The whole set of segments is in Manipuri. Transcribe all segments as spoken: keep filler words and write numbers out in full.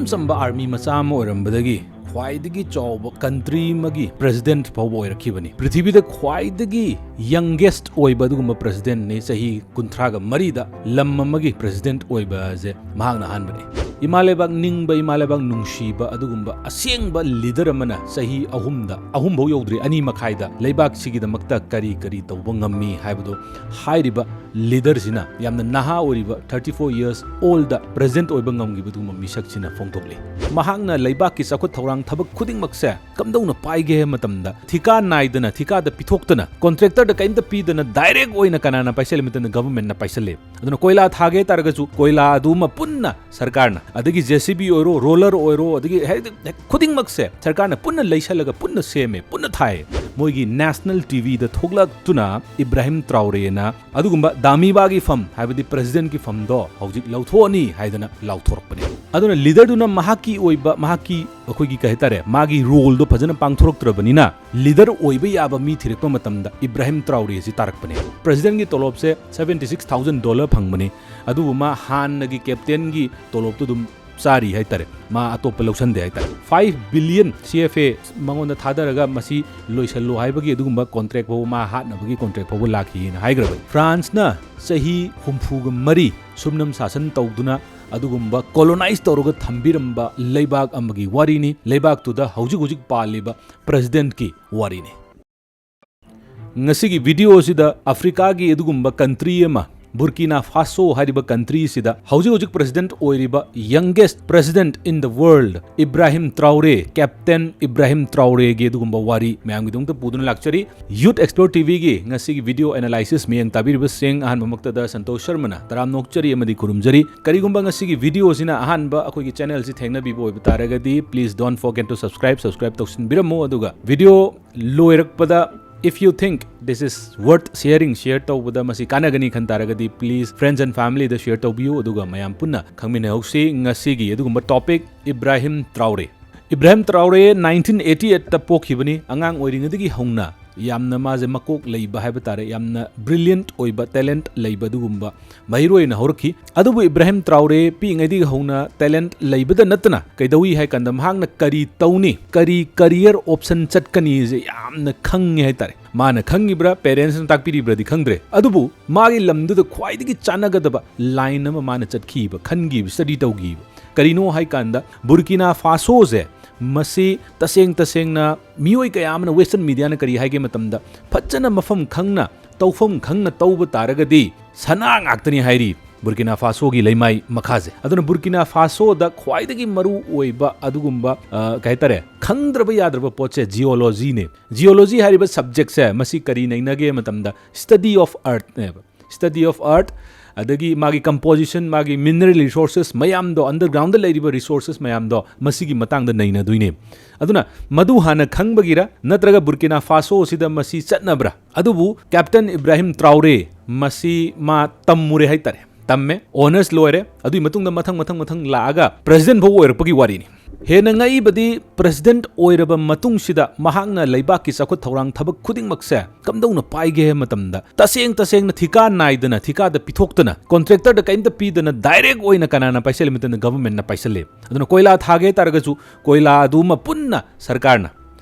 ꯏꯆꯝ ꯆꯝꯕ ꯑꯥꯔꯃꯤ ꯃꯆꯥ ꯑꯃ ꯑꯣꯏꯔꯝꯕꯗꯒꯤ ꯈ꯭ꯋꯥꯏꯗꯒꯤ ꯆꯥꯎꯕ ꯀꯟꯇ꯭ꯔꯤ ꯑꯃꯒꯤ ꯄ꯭ꯔꯦꯁꯤꯗꯦꯟꯠ ꯐꯥꯎꯕ ꯑꯣꯏꯔꯛꯈꯤꯕꯅꯤ꯫ ꯄ꯭ꯔꯤꯊꯤꯕꯤꯗ ꯈ꯭ꯋꯥꯏꯗꯒꯤ ꯌꯪꯒꯦꯁꯠ ꯑꯣꯏꯕ ꯑꯗꯨꯒꯨꯝꯕ ꯄ꯭ꯔꯦꯁꯤꯗꯦꯟꯠꯅꯤ, ꯆꯍꯤ ꯀꯨꯟꯊ꯭ꯔꯥꯒ ꯃꯔꯤꯗ ꯂꯝ ꯑꯃꯒꯤ ꯄ꯭ꯔꯦꯁꯤꯗꯦꯟꯠ ꯑꯣꯏꯕꯁꯦ ꯃꯍꯥꯛꯅ ꯑꯍꯥꯟꯕꯅꯤ꯫ ꯏꯃꯥ ꯂꯩꯕꯥꯛ ꯅꯤꯡꯕ, ꯏꯃꯥ ꯂꯩꯕꯥꯛ ꯅꯨꯡꯁꯤꯕ ꯑꯗꯨꯒꯨꯝꯕ ꯑꯁꯦꯡꯕ ꯂꯤꯗꯔ ꯑꯃꯅ ꯆꯍꯤ ꯑꯍꯨꯝꯗ, ꯑꯍꯨꯝꯐꯧ ꯌꯧꯗ꯭ꯔꯤ, ꯑꯅꯤ ꯃꯈꯥꯏꯗ ꯂꯩꯕꯥꯛꯁꯤꯒꯤꯗꯃꯛꯇ ꯀꯔꯤ ꯀꯔꯤ ꯇꯧꯕ ꯉꯝꯃꯤ ꯍꯥꯏꯕꯗꯣ ꯍꯥꯏꯔꯤꯕ ꯂꯤꯗꯔꯁꯤꯅ, ꯌꯥꯝꯅ ꯅꯍꯥ ꯑꯣꯏꯔꯤꯕ thirty four years oldꯗ ꯄ꯭ꯔꯦꯁꯤꯗꯦꯟꯠ ꯑꯣꯏꯕ ꯉꯝꯈꯤꯕ ꯑꯗꯨꯒꯨꯝꯕ ꯃꯤꯁꯛꯁꯤꯅ ꯐꯣꯡꯗꯣꯛꯂꯤ꯫ ꯃꯍꯥꯛꯅ ꯂꯩꯕꯥꯛꯀꯤ ꯆꯥꯎꯈꯠ ꯊꯧꯔꯥꯡ ꯊꯕꯛ ꯈꯨꯗꯤꯡꯃꯛꯁꯦ ꯀꯝꯗꯧꯅ ꯄꯥꯏꯒꯦ ꯍꯥꯏꯕ ꯃꯇꯝꯗ, ꯊꯤꯀꯥ ꯅꯥꯏꯗꯅ, ꯊꯤꯀꯥꯗ ꯄꯤꯊꯣꯛꯇꯅ, ꯀꯣꯟꯇ꯭ꯔꯦꯛꯇꯔꯗ ꯀꯔꯤꯝꯇ ꯄꯤꯗꯅ, ꯗꯥꯏꯔꯦꯛ ꯑꯣꯏꯅ ꯀꯅꯥꯅ ꯄꯥꯏꯁꯜꯂꯤ ꯃꯇꯝꯗ ꯒꯚꯔꯟꯃꯦꯟꯠꯅ ꯄꯥꯏꯁꯜꯂꯤ꯫ ꯑꯗꯨꯅ ꯀꯣꯏꯂꯥ ꯊꯥꯒꯦ ꯇꯥꯔꯒꯁꯨ ꯀꯣꯏꯂꯥ ꯑꯗꯨꯃ ꯄꯨꯟꯅ ꯁꯔꯀꯥꯔꯅ, ꯑꯗꯒꯤ JCB ꯑꯣꯏꯔꯣ, ꯔꯣꯂꯔ ꯑꯣꯏꯔꯣ, ꯑꯗꯒꯤ ꯍꯦꯛ, ꯍꯦꯛ ꯈꯨꯗꯤꯡꯃꯛꯁꯦ ꯁꯔꯀꯥꯔꯅ ꯄꯨꯟꯅ ꯂꯩꯁꯜꯂꯒ ꯄꯨꯟꯅ ꯁꯦꯝꯃꯦ, ꯄꯨꯟꯅ ꯊꯥꯏ꯫ ꯃꯣꯏꯒꯤ ꯅꯦꯁꯅꯦꯜ TVꯗ ꯊꯣꯛꯂꯛꯇꯨꯅ ꯏꯕ꯭ꯔꯥꯍꯤꯝ ꯇ꯭ꯔꯥꯎꯔꯦꯅ ꯑꯗꯨꯒꯨꯝꯕ ꯗꯥꯃꯤꯕꯥꯒꯤ ꯐꯝ, ꯍꯥꯏꯕꯗꯤ ꯄ꯭ꯔꯦꯁꯤꯗꯦꯟꯠꯀꯤ ꯐꯝꯗꯣ ꯍꯧꯖꯤꯛ ꯂꯧꯊꯣꯛꯑꯅꯤ ꯍꯥꯏꯗꯅ ꯂꯥꯎꯊꯣꯔꯛꯄꯅꯦ꯫ ꯑꯗꯨꯅ ꯂꯤꯗꯔꯗꯨꯅ ꯃꯍꯥꯛꯀꯤ ꯑꯣꯏꯕ, ꯃꯍꯥꯛꯀꯤ, ꯑꯩꯈꯣꯏꯒꯤ ꯀꯩ ꯍꯥꯏꯇꯥꯔꯦ, ꯃꯥꯒꯤ ꯔꯣꯜꯗꯣ ꯐꯖꯅ ꯄꯥꯡꯊꯣꯔꯛꯇ꯭ꯔꯕꯅꯤꯅ ꯂꯤꯗꯔ ꯑꯣꯏꯕ ꯌꯥꯕ ꯃꯤ ꯊꯤꯔꯛꯄ ꯃꯇꯝꯗ ꯏꯕ꯭ꯔꯥꯍꯤꯝ ꯇ꯭ꯔꯥꯎꯔꯦ ꯑꯁꯤ ꯇꯥꯔꯛꯄꯅꯦ꯫ ꯄ꯭ꯔꯦꯁꯤꯗꯦꯟꯠꯀꯤ ꯇꯣꯂꯣꯞꯁꯦ seventy six thousand dollar ꯐꯪꯕꯅꯤ꯫ ꯑꯗꯨꯕꯨ ꯃꯥ ꯍꯥꯟꯅꯒꯤ ꯀꯦꯞꯇꯦꯟꯒꯤ ꯇꯣꯂꯣꯞꯇꯨ ꯑꯗꯨꯝ ꯆꯥꯔꯤ ꯍꯥꯏꯇꯥꯔꯦ꯫ ꯃꯥ ꯑꯇꯣꯞꯄ ꯂꯧꯁꯟꯗꯦ ꯍꯥꯏꯇꯥꯔꯦ꯫ Five billion CFA ꯃꯉꯣꯟꯗ ꯊꯥꯗꯔꯒ ꯃꯁꯤ ꯂꯣꯏꯁꯜꯂꯨ ꯍꯥꯏꯕꯒꯤ ꯑꯗꯨꯒꯨꯝꯕ ꯀꯣꯟꯇ꯭ꯔꯦꯛ ꯐꯥꯎꯕ, ꯃꯥ ꯍꯥꯠꯅꯕꯒꯤ ꯀꯣꯟꯇ꯭ꯔꯦꯛ ꯐꯥꯎꯕ ꯂꯥꯛꯈꯤꯅ ꯍꯥꯏꯈ꯭ꯔꯕꯅꯤ꯫ ꯐ꯭ꯔꯥꯟꯁꯅ ꯆꯍꯤ ꯍꯨꯝꯐꯨꯒ ꯃꯔꯤ ꯁꯨꯝꯅꯝ ꯁꯥꯁꯟ ꯇꯧꯗꯨꯅ ꯑꯗꯨꯒꯨꯝꯕ ꯀꯣꯂꯣꯅꯥꯏꯁ ꯇꯧꯔꯒ ꯊꯝꯕꯤꯔꯝꯕ ꯂꯩꯕꯥꯛ ꯑꯃꯒꯤ ꯋꯥꯔꯤꯅꯤ꯫ ꯂꯩꯕꯥꯛꯇꯨꯗ ꯍꯧꯖꯤꯛ ꯍꯧꯖꯤꯛ ꯄꯥꯜꯂꯤꯕ ꯄ꯭ꯔꯦꯁꯤꯗꯦꯟꯠꯀꯤ ꯋꯥꯔꯤꯅꯤ꯫ ꯉꯁꯤꯒꯤ ꯚꯤꯗꯤꯑꯣꯁꯤꯗ ꯑꯐ꯭ꯔꯤꯀꯥꯒꯤ ꯑꯗꯨꯒꯨꯝꯕ ꯀꯟꯇ꯭ꯔꯤ ꯑꯃ, ꯕꯨꯔꯀꯤꯅꯥ ꯐꯥꯁꯣ ꯍꯥꯏꯔꯤꯕ ꯀꯟꯇ꯭ꯔꯤꯁꯤꯗ ꯍꯧꯖꯤꯛ ꯍꯧꯖꯤꯛ ꯄ꯭ꯔꯦꯁꯤꯗꯦꯟꯠ ꯑꯣꯏꯔꯤꯕ youngest president in the world Ibrahim Traore, captain Ibrahim ꯇ꯭ꯔꯥꯎꯔꯦꯒꯤ ꯑꯗꯨꯒꯨꯝꯕ ꯋꯥꯔꯤ ꯃꯌꯥꯝꯒꯤꯗꯃꯛꯇ ꯄꯨꯗꯨꯅ ꯂꯥꯛꯆꯔꯤ꯫ Youth Explore TVꯒꯤ ꯉꯁꯤꯒꯤ ꯚꯤꯗꯤꯑꯣ ꯑꯦꯅꯥꯂꯥꯏꯁꯤꯁ ꯃꯤꯠꯌꯦꯡ ꯇꯥꯕꯤꯔꯤꯕꯁꯤꯡ ꯑꯍꯥꯟꯕꯃꯛꯇꯗ ꯁꯟꯇꯣꯁ ꯁꯔꯃꯅ ꯇꯔꯥꯝ ꯅꯣꯛꯆꯔꯤ ꯑꯃꯗꯤ ꯈꯨꯔꯨꯝꯖꯔꯤ꯫ ꯀꯔꯤꯒꯨꯝꯕ ꯉꯁꯤꯒꯤ ꯚꯤꯗꯤꯑꯣꯁꯤꯅ ꯑꯍꯥꯟꯕ ꯑꯩꯈꯣꯏꯒꯤ ꯆꯦꯅꯦꯜꯁꯤ ꯊꯦꯡꯅꯕꯤꯕ ꯑꯣꯏꯕ ꯇꯥꯔꯒꯗꯤ, please don't forget to subscribe, subscribe ꯇꯧꯁꯤꯟꯕꯤꯔꯝꯃꯨ꯫ ꯑꯗꯨꯒ ꯚꯤꯗꯤꯑꯣ ꯂꯣꯏꯔꯛꯄꯗ, if you think this is worth sharing, share ꯇꯧꯕꯗ ꯃꯁꯤ ꯀꯥꯟꯅꯒꯅꯤ ꯈꯟ ꯇꯥꯔꯒꯗꯤ, please friends and familyꯗ share ꯇꯧꯕꯤꯌꯨ, ꯑꯗꯨꯒ ꯃꯌꯥꯝ ꯄꯨꯟꯅ ꯈꯪꯃꯤꯟꯅꯍꯧꯁꯤ ꯉꯁꯤꯒꯤ ꯑꯗꯨꯒꯨꯝꯕ topic, Ibrahim ꯇ꯭ꯔꯥꯎꯔꯦ꯫ Ibrahim ꯇ꯭ꯔꯥꯎꯔꯦ nineteen eighty eightꯇ ꯄꯣꯛꯈꯤꯕꯅꯤ꯫ ꯑꯉꯥꯡ ꯑꯣꯏꯔꯤꯉꯩꯗꯒꯤ ꯍꯧꯅ ꯌꯥꯝꯅ ꯃꯥꯁꯦ ꯃꯀꯣꯛ ꯂꯩꯕ ꯍꯥꯏꯕ ꯇꯥꯔꯦ, ꯌꯥꯝꯅ brilliant ꯑꯣꯏꯕ, talent ꯂꯩꯕ ꯑꯗꯨꯒꯨꯝꯕ ꯃꯍꯩꯔꯣꯏ ꯑꯣꯏꯅ ꯍꯧꯔꯛꯈꯤ꯫ ꯑꯗꯨꯕꯨ ꯏꯕ꯭ꯔꯥꯍꯤꯝ ꯇ꯭ꯔꯥꯎꯔꯦ ꯄꯤꯛꯏꯉꯩꯗꯒꯤ ꯍꯧꯅ talent ꯂꯩꯕꯗ ꯅꯠꯇꯅ ꯀꯩꯗꯧꯏ ꯍꯥꯏ ꯀꯥꯟꯗ ꯃꯍꯥꯛꯅ ꯀꯔꯤ ꯇꯧꯅꯤ, ꯀꯔꯤ career option ꯆꯠꯀꯅꯤꯁꯦ ꯌꯥꯝꯅ ꯈꯪꯉꯦ ꯍꯥꯏ ꯇꯥꯔꯦ꯫ ꯃꯥꯅ ꯈꯪꯉꯤꯕ꯭ꯔꯥ, parentsꯅ ꯇꯥꯛꯄꯤꯔꯤꯕ꯭ꯔꯥꯗꯤ ꯈꯪꯗ꯭ꯔꯦ, ꯑꯗꯨꯕꯨ ꯃꯥꯒꯤ ꯂꯝꯗꯨꯗ ꯈ꯭ꯋꯥꯏꯗꯒꯤ ꯆꯥꯟꯅꯒꯗꯕ line ꯑꯃ ꯃꯥꯅ ꯆꯠꯈꯤꯕ, ꯈꯟꯈꯤꯕ, study ꯇꯧꯈꯤꯕ꯫ ꯀꯔꯤꯅꯣ ꯍꯥꯏ ꯀꯥꯟꯗ ꯕꯨꯔꯀꯤꯅꯥ ꯐꯥꯁꯣꯁꯦ ꯃꯁꯤ ꯇꯁꯦꯡ ꯇꯁꯦꯡꯅ ꯃꯤꯑꯣꯏ ꯀꯌꯥ ꯑꯃꯅ, Western mediaꯅ ꯀꯔꯤ ꯍꯥꯏꯒꯦ ꯃꯇꯝꯗ, ꯐꯖꯅ ꯃꯐꯝ ꯈꯪꯅ, ꯇꯧꯐꯝ ꯈꯪꯅ ꯇꯧꯕ ꯇꯥꯔꯒꯗꯤ ꯁꯅꯥ ꯉꯥꯛꯇꯅꯤ ꯍꯥꯏꯔꯤ ꯕꯨꯔꯀꯤꯅꯥ ꯐꯥꯁꯣꯒꯤ ꯂꯩꯃꯥꯏ ꯃꯈꯥꯁꯦ꯫ ꯑꯗꯨꯅ ꯕꯨꯔꯀꯤꯅꯥ ꯐꯥꯁꯣꯗ ꯈ꯭ꯋꯥꯏꯗꯒꯤ ꯃꯔꯨ ꯑꯣꯏꯕ ꯑꯗꯨꯒꯨꯝꯕ, ꯑ, ꯀꯩ ꯍꯥꯏꯇꯥꯔꯦ, ꯈꯪꯗ꯭ꯔꯕ ꯌꯥꯗ꯭ꯔꯕ ꯄꯣꯠꯁꯦ geologyꯅꯦ꯫ Geology ꯍꯥꯏꯔꯤꯕ subjectꯁꯦ ꯃꯁꯤ ꯀꯔꯤ ꯅꯩꯅꯒꯦ ꯃꯇꯝꯗ, study of earthꯅꯦꯕ꯫ Study of earth, ꯑꯗꯒꯤ ꯃꯥꯒꯤ composition, ꯃꯥꯒꯤ mineral resources ꯃꯌꯥꯝꯗꯣ, undergroundꯗ ꯂꯩꯔꯤꯕ resources ꯃꯌꯥꯝꯗꯣ, ꯃꯁꯤꯒꯤ ꯃꯇꯥꯡꯗ ꯅꯩꯅꯗꯣꯏꯅꯦ꯫ ꯑꯗꯨꯅ ꯃꯗꯨ ꯍꯥꯟꯅ ꯈꯪꯕꯒꯤꯔ ꯅꯠꯇ꯭ꯔꯒ ꯕꯨꯔꯀꯤꯅꯥ ꯐꯥꯁꯣꯁꯤꯗ ꯃꯁꯤ ꯆꯠꯅꯕ꯭ꯔꯥ? ꯑꯗꯨꯕꯨ Captain ꯏꯕ꯭ꯔꯥꯍꯤꯝ ꯇ꯭ꯔꯥꯎꯔꯦ ꯃꯁꯤ ꯃꯥ ꯇꯝꯃꯨꯔꯦ ꯍꯥꯏꯇꯥꯔꯦ꯫ ꯇꯝꯃꯦ, honours ꯂꯣꯏꯔꯦ, ꯑꯗꯨꯒꯤ ꯃꯇꯨꯡꯗ ꯃꯊꯪ ꯃꯊꯪ ꯃꯊꯪ ꯂꯥꯛꯑꯒ president ꯐꯥꯎ ꯑꯣꯏꯔꯛꯄꯒꯤ ꯋꯥꯔꯤꯅꯤ꯫ ꯍꯦꯟꯅ ꯉꯛꯏꯕꯗꯤ, president ꯑꯣꯏꯔꯕ ꯃꯇꯨꯡꯁꯤꯗ ꯃꯍꯥꯛꯅ ꯂꯩꯕꯥꯛꯀꯤ ꯆꯥꯎꯈꯠ ꯊꯧꯔꯥꯡ ꯊꯕꯛ ꯈꯨꯗꯤꯡꯃꯛꯁꯦ ꯀꯝꯗꯧꯅ ꯄꯥꯏꯒꯦ ꯍꯥꯏꯕ ꯃꯇꯝꯗ, ꯇꯁꯦꯡ ꯇꯁꯦꯡꯅ ꯊꯤꯀꯥ ꯅꯥꯏꯗꯅ, ꯊꯤꯀꯥꯗ ꯄꯤꯊꯣꯛꯇꯅ, contractorꯗ ꯀꯔꯤꯝꯇ ꯄꯤꯗꯅ, direct ꯑꯣꯏꯅ ꯀꯅꯥꯅ ꯄꯥꯏꯁꯜꯂꯤ ꯃꯇꯝꯗ governmentꯅ ꯄꯥꯏꯁꯜꯂꯤ꯫ ꯑꯗꯨꯅ ꯀꯣꯏꯂꯥ ꯊꯥꯒꯦ ꯇꯥꯔꯒꯁꯨ ꯀꯣꯏꯂꯥ ꯑꯗꯨꯃ ꯄꯨꯟꯅ ꯁꯔꯀꯥꯔꯅ,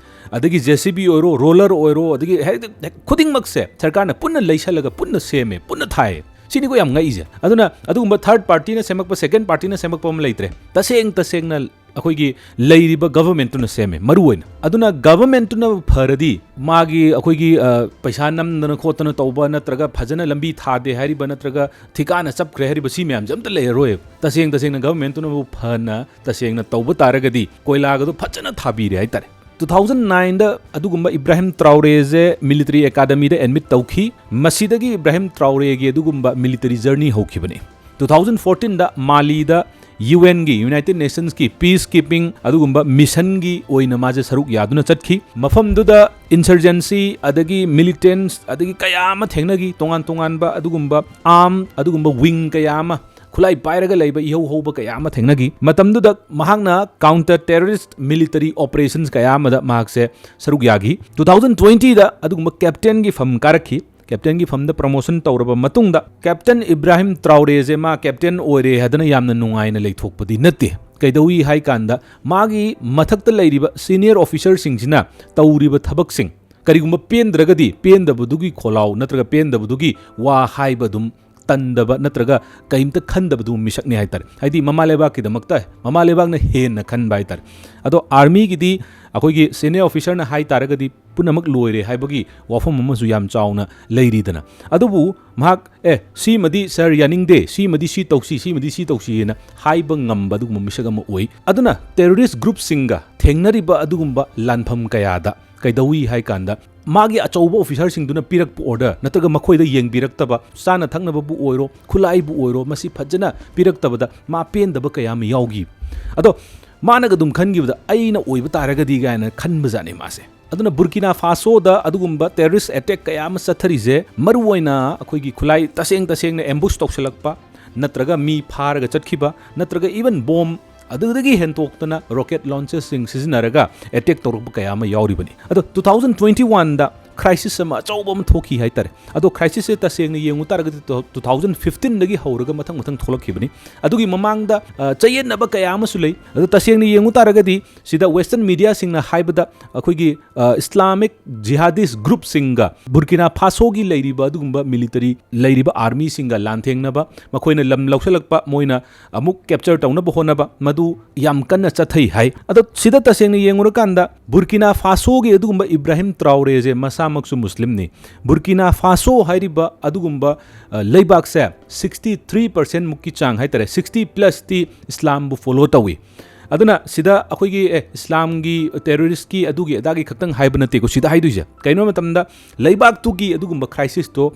ꯑꯗꯒꯤ JCB ꯑꯣꯏꯔꯣ, roller ꯑꯣꯏꯔꯣ, ꯑꯗꯒꯤ ꯍꯦꯛ, ꯍꯦꯛ ꯈꯨꯗꯤꯡꯃꯛꯁꯦ ꯁꯔꯀꯥꯔꯅ ꯄꯨꯟꯅ ꯂꯩꯁꯜꯂꯒ ꯄꯨꯟꯅ ꯁꯦꯝꯃꯦ, ꯄꯨꯟꯅ ꯊꯥꯏ꯫ ꯁꯤꯅꯤꯀꯣ ꯌꯥꯝ ꯉꯛꯏꯁꯦ꯫ ꯑꯗꯨꯅ ꯑꯗꯨꯒꯨꯝꯕ third partyꯅ ꯁꯦꯝꯃꯛꯄ, second partyꯅ ꯁꯦꯝꯃꯛꯄ ꯑꯃ ꯂꯩꯇ꯭ꯔꯦ꯫ ꯇꯁꯦꯡ ꯇꯁꯦꯡꯅ ꯑꯩꯈꯣꯏꯒꯤ ꯂꯩꯔꯤꯕ governmentꯇꯨꯅ ꯁꯦꯝꯃꯦ ꯃꯔꯨ ꯑꯣꯏꯅ꯫ ꯑꯗꯨꯅ governmentꯇꯨꯅ ꯐꯔꯗꯤ ꯃꯥꯒꯤ ꯑꯩꯈꯣꯏꯒꯤ, ꯑ, ꯄꯩꯁꯥ ꯅꯝꯗꯅ ꯈꯣꯠꯇꯅ ꯇꯧꯕ, ꯅꯠꯇ꯭ꯔꯒ ꯐꯖꯅ ꯂꯝꯕꯤ ꯊꯥꯗꯦ ꯍꯥꯏꯔꯤꯕ, ꯅꯠꯇ꯭ꯔꯒ ꯊꯤꯀꯥꯅ ꯆꯞꯈ꯭ꯔꯦ ꯍꯥꯏꯔꯤꯕ, ꯁꯤ ꯃꯌꯥꯝꯁꯦ ꯑꯝꯇ ꯂꯩꯔꯔꯣꯏꯕ꯫ ꯇꯁꯦꯡ ꯇꯁꯦꯡꯅ governmentꯇꯨꯅꯕꯨ ꯐꯅ ꯇꯁꯦꯡꯅ ꯇꯧꯕ ꯇꯥꯔꯒꯗꯤ ꯀꯣꯏꯂꯥꯒꯗꯣ ꯐꯖꯅ ꯊꯥꯕꯤꯔꯦ ꯍꯥꯏꯇꯥꯔꯦ꯫ Two thousand nineꯗ ꯑꯗꯨꯒꯨꯝꯕ ꯏꯕ꯭ꯔꯥꯍꯤꯝ ꯇ꯭ꯔꯥꯎꯔꯦꯁꯦ military academyꯗ admit ꯇꯧꯈꯤ꯫ ꯃꯁꯤꯗꯒꯤ ꯏꯕ꯭ꯔꯥꯍꯤꯝ ꯇ꯭ꯔꯥꯎꯔꯦꯒꯤ ꯑꯗꯨꯒꯨꯝꯕ military journey ꯍꯧꯈꯤꯕꯅꯤ꯫ Two thousand fourteenꯗ ꯃꯥꯂꯤꯗ UNꯒꯤ, United Nationsꯀꯤ peace keeping ꯑꯗꯨꯒꯨꯝꯕ missionꯒꯤ ꯑꯣꯏꯅ ꯃꯥꯁꯦ ꯁꯔꯨꯛ ꯌꯥꯗꯨꯅ ꯆꯠꯈꯤ꯫ ꯃꯐꯝꯗꯨꯗ insurgency, ꯑꯗꯒꯤ militants, ꯑꯗꯒꯤ ꯀꯌꯥ ꯑꯃ ꯊꯦꯡꯅꯈꯤ, ꯇꯣꯉꯥꯟ ꯇꯣꯉꯥꯟꯕ ꯑꯗꯨꯒꯨꯝꯕ arm, ꯑꯗꯨꯒꯨꯝꯕ wing ꯀꯌꯥ ꯑꯃ꯫ ꯈꯨꯠꯂꯥꯏ ꯄꯥꯏꯔꯒ ꯂꯩꯕ ꯏꯍꯧ ꯍꯧꯕ ꯀꯌꯥ ꯑꯃ ꯊꯦꯡꯅꯈꯤ꯫ ꯃꯇꯝꯗꯨꯗ ꯃꯍꯥꯛꯅ counter terrorist military operations ꯀꯌꯥ ꯑꯃꯗ ꯃꯍꯥꯛꯁꯦ ꯁꯔꯨꯛ ꯌꯥꯈꯤ꯫ Two thousand twenty ꯗ ꯑꯗꯨꯒꯨꯝꯕ captain ꯒꯤ ꯐꯝ ꯀꯥꯔꯛꯈꯤ꯫ Captain ꯒꯤ ꯐꯝꯗ promotion ꯇꯧꯔꯕ ꯃꯇꯨꯡꯗ Captain Ibrahim Traore ꯁꯦ ꯃꯥ captain ꯑꯣꯏꯔꯦ ꯍꯥꯏꯗꯅ ꯌꯥꯝꯅ ꯅꯨꯡꯉꯥꯏꯅ ꯂꯩꯊꯣꯛꯄꯗꯤ ꯅꯠꯇꯦ꯫ ꯀꯩꯗꯧꯏ ꯍꯥꯏ ꯀꯥꯟꯗ ꯃꯥꯒꯤ ꯃꯊꯛꯇ ꯂꯩꯔꯤꯕ senior officer ꯁꯤꯡꯁꯤꯅ ꯇꯧꯔꯤꯕ ꯊꯕꯛꯁꯤꯡ ꯀꯔꯤꯒꯨꯝꯕ ꯄꯦꯟꯗ꯭ꯔꯒꯗꯤ ꯄꯦꯟꯗꯕꯗꯨꯒꯤ ꯈꯣꯜꯂꯥꯎ ꯅꯠꯇ꯭ꯔꯒ ꯄꯦꯟꯗꯕꯗꯨꯒꯤ ꯋꯥ ꯍꯥꯏꯕ ꯑꯗꯨꯝ ꯇꯟꯗꯕ ꯅꯠꯇ꯭ꯔꯒ ꯀꯔꯤꯝꯇ ꯈꯟꯗꯕꯗꯨ ꯃꯤꯁꯛꯅꯤ ꯍꯥꯏꯇꯥꯔꯦ꯫ ꯍꯥꯏꯗꯤ ꯃꯃꯥ ꯂꯩꯕꯥꯛꯀꯤꯗꯃꯛꯇ ꯃꯃꯥ ꯂꯩꯕꯥꯛꯅ ꯍꯦꯟꯅ ꯈꯟꯕ ꯍꯥꯏꯇꯥꯔꯦ꯫ ꯑꯗꯣ army ꯒꯤꯗꯤ ꯑꯩꯈꯣꯏꯒꯤ senior officer ꯅ ꯍꯥꯏ ꯇꯥꯔꯒꯗꯤ ꯄꯨꯝꯅꯃꯛ ꯂꯣꯏꯔꯦ ꯍꯥꯏꯕꯒꯤ ꯋꯥꯐꯝ ꯑꯃꯁꯨ ꯌꯥꯝ ꯆꯥꯎꯅ ꯂꯩꯔꯤꯗꯅ꯫ ꯑꯗꯨꯕꯨ ꯃꯍꯥꯛ, "ꯑꯦ, ꯁꯤꯃꯗꯤ sir ꯌꯥꯅꯤꯡꯗꯦ, ꯁꯤꯃꯗꯤ ꯁꯤ ꯇꯧꯁꯤ, ꯁꯤꯃꯗꯤ ꯁꯤ ꯇꯧꯁꯤ" ꯍꯥꯏꯅ ꯍꯥꯏꯕ ꯉꯝꯕ ꯑꯗꯨꯒꯨꯝꯕ ꯃꯤꯁꯛ ꯑꯃ ꯑꯣꯏ꯫ ꯑꯗꯨꯅ terrorist group ꯁꯤꯡꯒ ꯊꯦꯡꯅꯔꯤꯕ ꯑꯗꯨꯒꯨꯝꯕ ꯂꯥꯟꯐꯝ ꯀꯌꯥꯗ ꯀꯩꯗꯧꯏ ꯍꯥꯏ ꯀꯥꯟꯗ ꯃꯥꯒꯤ ꯑꯆꯧꯕ officer ꯁꯤꯡꯗꯨꯅ ꯄꯤꯔꯛꯄ order ꯅꯠꯇ꯭ꯔꯒ ꯃꯈꯣꯏꯗ ꯌꯦꯡꯕꯤꯔꯛꯇꯕ, ꯆꯥꯅ ꯊꯛꯅꯕꯕꯨ ꯑꯣꯏꯔꯣ, ꯈꯨꯠꯂꯥꯏꯕꯨ ꯑꯣꯏꯔꯣ, ꯃꯁꯤ ꯐꯖꯅ ꯄꯤꯔꯛꯇꯕꯗ ꯃꯥ ꯄꯦꯟꯗꯕ ꯀꯌꯥ ꯑꯃ ꯌꯥꯎꯈꯤ꯫ ꯑꯗꯣ ꯃꯥꯅꯒ ꯑꯗꯨꯝ ꯈꯟꯈꯤꯕꯗ ꯑꯩꯅ ꯑꯣꯏꯕ ꯇꯥꯔꯒꯗꯤ ꯀꯥꯏꯅ ꯈꯟꯕꯖꯥꯠꯅꯤ ꯃꯥꯁꯦ꯫ ꯑꯗꯨꯅ ꯕꯨꯔꯀꯤꯅꯥ ꯐꯥꯁꯣꯗ ꯑꯗꯨꯒꯨꯝꯕ terrorist attack ꯀꯌꯥ ꯑꯃ ꯆꯠꯊꯔꯤꯁꯦ ꯃꯔꯨꯑꯣꯏꯅ ꯑꯩꯈꯣꯏꯒꯤ ꯈꯨꯠꯂꯥꯏ ꯇꯁꯦꯡ ꯇꯁꯦꯡꯅ ambush ꯇꯧꯁꯤꯜꯂꯛꯄ, ꯅꯠꯇ꯭ꯔꯒ ꯃꯤ ꯐꯥꯔꯒ ꯆꯠꯈꯤꯕ, ꯅꯠꯇ꯭ꯔꯒ even bomb ꯑꯗꯨꯗꯒꯤ ꯍꯦꯟꯇꯣꯛꯇꯅ rocket launcher ꯁꯤꯡ ꯁꯤꯖꯤꯟꯅꯔꯒ attack ꯇꯧꯔꯛꯄ ꯀꯌꯥ ꯑꯃ ꯌꯥꯎꯔꯤꯕꯅꯤ꯫ ꯑꯗꯣ two thousand twenty one ꯗ crisis ꯑꯃ ꯑꯆꯧꯕ ꯑꯃ ꯊꯣꯛꯈꯤ ꯍꯥꯏꯇꯥꯔꯦ꯫ ꯑꯗꯣ crisis ꯁꯦ ꯇꯁꯦꯡꯅ ꯌꯦꯡꯉꯨ ꯇꯥꯔꯒꯗꯤ two thousand fifteen ꯗꯒꯤ ꯍꯧꯔꯒ ꯃꯊꯪ ꯃꯊꯪ ꯊꯣꯛꯂꯛꯈꯤꯕꯅꯤ꯫ ꯑꯗꯨꯒꯤ ꯃꯃꯥꯡꯗ, ꯑ, ꯆꯌꯦꯠꯅꯕ ꯀꯌꯥ ꯑꯃꯁꯨ ꯂꯩ꯫ ꯑꯗꯣ ꯇꯁꯦꯡꯅ ꯌꯦꯡꯉꯨ ꯇꯥꯔꯒꯗꯤ ꯁꯤꯗ western media ꯁꯤꯡꯅ ꯍꯥꯏꯕꯗ ꯑꯩꯈꯣꯏꯒꯤ, ꯑ, Islamic jihadist group ꯁꯤꯡꯒ ꯕꯨꯔꯀꯤꯅꯥ ꯐꯥꯁꯣꯒꯤ ꯂꯩꯔꯤꯕ ꯑꯗꯨꯒꯨꯝꯕ military ꯂꯩꯔꯤꯕ army ꯁꯤꯡꯒ ꯂꯥꯟꯊꯦꯡꯅꯕ, ꯃꯈꯣꯏꯅ ꯂꯝ ꯂꯧꯁꯤꯜꯂꯛꯄ, ꯃꯣꯏꯅ ꯑꯃꯨꯛ capture ꯇꯧꯅꯕ ꯍꯣꯠꯅꯕ, ꯃꯗꯨ ꯌꯥꯝ ꯀꯟꯅ ꯆꯠꯊꯩ ꯍꯥꯏ꯫ ꯑꯗꯣ ꯁꯤꯗ ꯇꯁꯦꯡꯅ ꯌꯦꯡꯉꯨꯔꯀꯥꯟꯗ ꯕꯨꯔꯀꯤꯅꯥ ꯐꯥꯁꯣꯒꯤ ꯑꯗꯨꯒꯨꯝꯕ ꯏꯕ꯭ꯔꯥꯍꯤꯝ ꯇ꯭ꯔꯥꯎꯔꯦꯁꯦ ꯃꯁꯥꯃꯛꯁꯨ ꯃꯨꯁꯂꯤꯝꯅꯤ꯫ ꯕꯨꯔꯀꯤꯅꯥ ꯐꯥꯁꯣ ꯍꯥꯏꯔꯤꯕ ꯑꯗꯨꯒꯨꯝꯕ, ꯑ, ꯂꯩꯕꯥꯛꯁꯦ sixty three percent ꯃꯨꯛꯀꯤ ꯆꯥꯡ ꯍꯥꯏꯇꯥꯔꯦ, sixty plus ꯇꯤ ꯏꯁꯂꯥꯝꯕꯨ follow ꯇꯧꯏ꯫ ꯑꯗꯨꯅ ꯁꯤꯗ ꯑꯩꯈꯣꯏꯒꯤ, ꯑꯦ, ꯏꯁꯂꯥꯝꯒꯤ terrorist ꯀꯤ ꯑꯗꯨꯒꯤ ꯑꯗꯥꯒꯤ ꯈꯛꯇꯪ ꯍꯥꯏꯕ ꯅꯠꯇꯦꯀꯣ ꯁꯤꯗ ꯍꯥꯏꯗꯣꯏꯁꯦ꯫ ꯀꯩꯅꯣ ꯃꯇꯝꯗ ꯂꯩꯕꯥꯛꯇꯨꯒꯤ ꯑꯗꯨꯒꯨꯝꯕ crisis ꯇꯣ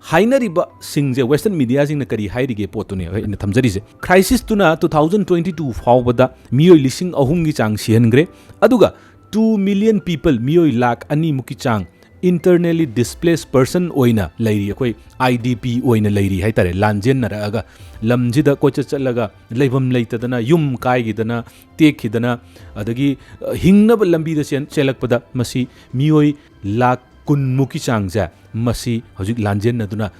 ꯍꯥꯏꯅꯔꯤꯕ ꯁꯤꯡꯁꯦ western media ꯁꯤꯡꯅ ꯀꯔꯤ ꯍꯥꯏꯔꯤꯒꯦ ꯄꯣꯠꯇꯨꯅꯦ ꯑꯩꯅ ꯊꯝꯖꯔꯤꯁꯦ꯫ Crisis ꯇꯨꯅ two thousand twenty two ꯐꯥꯎꯕꯗ ꯃꯤꯑꯣꯏ ꯂꯤꯁꯤꯡ ꯑꯍꯨꯝꯒꯤ ꯆꯥꯡ ꯁꯤꯍꯟꯈ꯭ꯔꯦ꯫ ꯑꯗꯨꯒ two million people, ꯃꯤꯑꯣꯏ ꯂꯥꯈ ꯑꯅꯤꯃꯨꯛꯀꯤ ꯆꯥꯡ internally displaced person ꯑꯣꯏꯅ ꯂꯩꯔꯤ, ꯑꯩꯈꯣꯏ ꯑꯥꯏ ꯗꯤ ꯄꯤ ꯑꯣꯏꯅ ꯂꯩꯔꯤ ꯍꯥꯏꯇꯥꯔꯦ꯫ ꯂꯥꯟꯖꯦꯟꯅꯔꯛꯑꯒ, ꯂꯝꯁꯤꯗ ꯀꯣꯏꯆꯠ ꯆꯠꯂꯒ, ꯂꯩꯐꯝ ꯂꯩꯇꯗꯅ, ꯌꯨꯝ ꯀꯥꯏꯈꯤꯗꯅ, ꯇꯦꯛꯈꯤꯗꯅ, ꯑꯗꯒꯤ, ꯑ, ꯍꯤꯡꯅꯕ ꯂꯝꯕꯤꯗ ꯆꯦꯟ-, ꯆꯦꯜꯂꯛꯄꯗ ꯃꯁꯤ ꯃꯤꯑꯣꯏ ꯂꯥꯈ ꯀꯨꯟ ꯃꯨꯛꯀꯤ ꯆꯥꯡꯁꯦ ꯃꯁꯤ ꯍꯧꯖꯤꯛ ꯂꯥꯟꯖꯦꯟꯅꯗꯨꯅ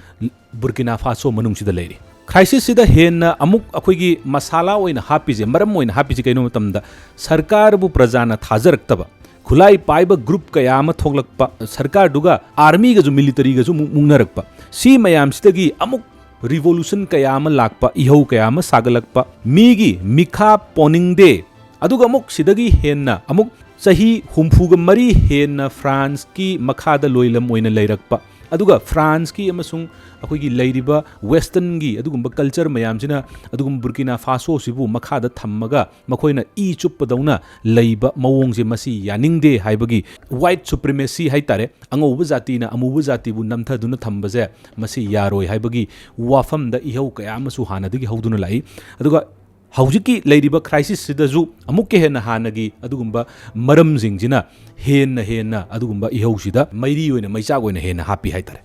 ꯕꯨꯔꯀꯤꯅꯥ ꯐꯥꯁꯣ ꯃꯅꯨꯡꯁꯤꯗ ꯂꯩꯔꯤ꯫ Crisisꯁꯤꯗ ꯍꯦꯟꯅ ꯑꯃꯨꯛ ꯑꯩꯈꯣꯏꯒꯤ ꯃꯁꯥꯂꯥ ꯑꯣꯏꯅ ꯍꯥꯞꯄꯤꯁꯦ, ꯃꯔꯝ ꯑꯣꯏꯅ ꯍꯥꯞꯄꯤꯁꯦ ꯀꯩꯅꯣ ꯃꯇꯝꯗ, ꯁꯔꯀꯥꯔꯕꯨ ꯄ꯭ꯔꯖꯥꯅ ꯊꯥꯖꯔꯛꯇꯕ, ꯈꯨꯠꯂꯥꯏ ꯄꯥꯏꯕ group ꯀꯌꯥ ꯑꯃ ꯊꯣꯛꯂꯛꯄ, ꯁꯔꯀꯥꯔꯗꯨꯒ armyꯒꯁꯨ militaryꯒꯁꯨ ꯑꯃꯨꯛ ꯃꯨꯛꯅꯔꯛꯄ, ꯁꯤ ꯃꯌꯥꯝꯁꯤꯗꯒꯤ ꯑꯃꯨꯛ revolution ꯀꯌꯥ ꯑꯃ ꯂꯥꯛꯄ, ꯏꯍꯧ ꯀꯌꯥ ꯑꯃ ꯁꯥꯒꯠꯂꯛꯄ, ꯃꯤꯒꯤ ꯃꯤꯈꯥ ꯄꯣꯟꯅꯤꯡꯗꯦ, ꯑꯗꯨꯒ ꯑꯃꯨꯛ ꯁꯤꯗꯒꯤ ꯍꯦꯟꯅ ꯑꯃꯨꯛ ꯆꯍꯤ ꯍꯨꯝꯐꯨꯒ ꯃꯔꯤ ꯍꯦꯟꯅ ꯐ꯭ꯔꯥꯟꯁꯀꯤ ꯃꯈꯥꯗ ꯂꯣꯏꯂꯝ ꯑꯣꯏꯅ ꯂꯩꯔꯛꯄ, ꯑꯗꯨꯒ ꯐ꯭ꯔꯥꯟꯁꯀꯤ ꯑꯃꯁꯨꯡ ꯑꯩꯈꯣꯏꯒꯤ ꯂꯩꯔꯤꯕ westernꯒꯤ ꯑꯗꯨꯒꯨꯝꯕ culture ꯃꯌꯥꯝꯁꯤꯅ ꯑꯗꯨꯒꯨꯝꯕ ꯕꯨꯔꯀꯤꯅꯥ ꯐꯥꯁꯣꯁꯤꯕꯨ ꯃꯈꯥꯗ ꯊꯝꯃꯒ ꯃꯈꯣꯏꯅ ꯏ ꯆꯨꯞꯄꯗꯧꯅ ꯂꯩꯕ ꯃꯑꯣꯡꯁꯦ, ꯃꯁꯤ ꯌꯥꯅꯤꯡꯗꯦ ꯍꯥꯏꯕꯒꯤ white supremacy ꯍꯥꯏꯇꯥꯔꯦ, ꯑꯉꯧꯕ ꯖꯥꯇꯤꯅ ꯑꯃꯨꯕ ꯖꯥꯇꯤꯕꯨ ꯅꯝꯊꯗꯨꯅ ꯊꯝꯕꯁꯦ, ꯃꯁꯤ ꯌꯥꯔꯣꯏ ꯍꯥꯏꯕꯒꯤ ꯋꯥꯐꯝꯗ ꯏꯍꯧ ꯀꯌꯥ ꯑꯃꯁꯨ ꯍꯥꯟꯅꯗꯒꯤ ꯍꯧꯗꯨꯅ ꯂꯥꯛꯏ꯫ ꯑꯗꯨꯒ ꯍꯧꯖꯤꯛꯀꯤ ꯂꯩꯔꯤꯕ crisisꯁꯤꯗꯁꯨ ꯑꯃꯨꯛꯀ ꯍꯦꯟꯅ ꯍꯥꯟꯅꯒꯤ ꯑꯗꯨꯒꯨꯝꯕ ꯃꯔꯝꯁꯤꯡꯁꯤꯅ ꯍꯦꯟꯅ ꯍꯦꯟꯅ ꯑꯗꯨꯒꯨꯝꯕ ꯏꯍꯧꯁꯤꯗ ꯃꯩꯔꯤ ꯑꯣꯏꯅ, ꯃꯩꯆꯥꯛ ꯑꯣꯏꯅ ꯍꯦꯟꯅ ꯍꯥꯞꯄꯤ ꯍꯥꯏꯇꯥꯔꯦ꯫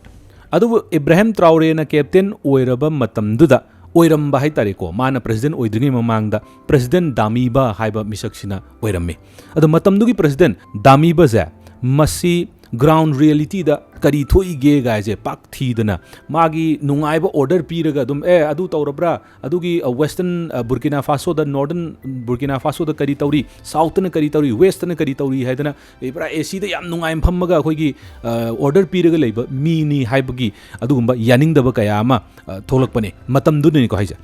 ꯑꯗꯨꯕꯨ ꯏꯕ꯭ꯔꯥꯍꯤꯝ ꯇ꯭ꯔꯥꯎꯔꯦꯅ captain ꯑꯣꯏꯔꯕ ꯃꯇꯝꯗꯨꯗ, ꯑꯣꯏꯔꯝꯕ ꯍꯥꯏꯇꯥꯔꯦꯀꯣ, ꯃꯥꯅ president ꯑꯣꯏꯗ꯭ꯔꯤꯉꯩ ꯃꯃꯥꯡꯗ president ꯗꯥꯃꯤꯕ ꯍꯥꯏꯕ ꯃꯤꯁꯛꯁꯤꯅ ꯑꯣꯏꯔꯝꯃꯤ꯫ ꯑꯗꯣ ꯃꯇꯝꯗꯨꯒꯤ president ꯗꯥꯃꯤꯕꯁꯦ, ꯃꯁꯤ ground realityꯗ ꯀꯔꯤ ꯊꯣꯛꯏꯒꯦ ꯒꯥꯏꯁꯦ ꯄꯥꯛ ꯊꯤꯗꯅ, ꯃꯥꯒꯤ ꯅꯨꯡꯉꯥꯏꯕ order ꯄꯤꯔꯒ ꯑꯗꯨꯝ, "ꯑꯦ, ꯑꯗꯨ ꯇꯧꯔꯕ꯭ꯔꯥ? ꯑꯗꯨꯒꯤ, ꯑ, western, ꯑ, ꯕꯨꯔꯀꯤꯅꯥ ꯐꯥꯁꯣꯗ, northern ꯕꯨꯔꯀꯤꯅꯥ ꯐꯥꯁꯣꯗ ꯀꯔꯤ ꯇꯧꯔꯤ, southꯇꯅ ꯀꯔꯤ ꯇꯧꯔꯤ, westꯇꯅ ꯀꯔꯤ ꯇꯧꯔꯤ?" ꯍꯥꯏꯗꯅ, ꯑꯦ, ꯄꯨꯔꯥ ACꯗ ꯌꯥꯝ ꯅꯨꯡꯉꯥꯏꯅ ꯐꯝꯃꯒ ꯑꯩꯈꯣꯏꯒꯤ, ꯑ, order ꯄꯤꯔꯒ ꯂꯩꯕ ꯃꯤꯅꯤ ꯍꯥꯏꯕꯒꯤ ꯑꯗꯨꯒꯨꯝꯕ ꯌꯥꯅꯤꯡꯗꯕ ꯀꯌꯥ ꯑꯃ, ꯑ, ꯊꯣꯛꯂꯛꯄꯅꯤ ꯃꯇꯝꯗꯨꯗꯅꯤꯀꯣ ꯍꯥꯏꯁꯦ꯫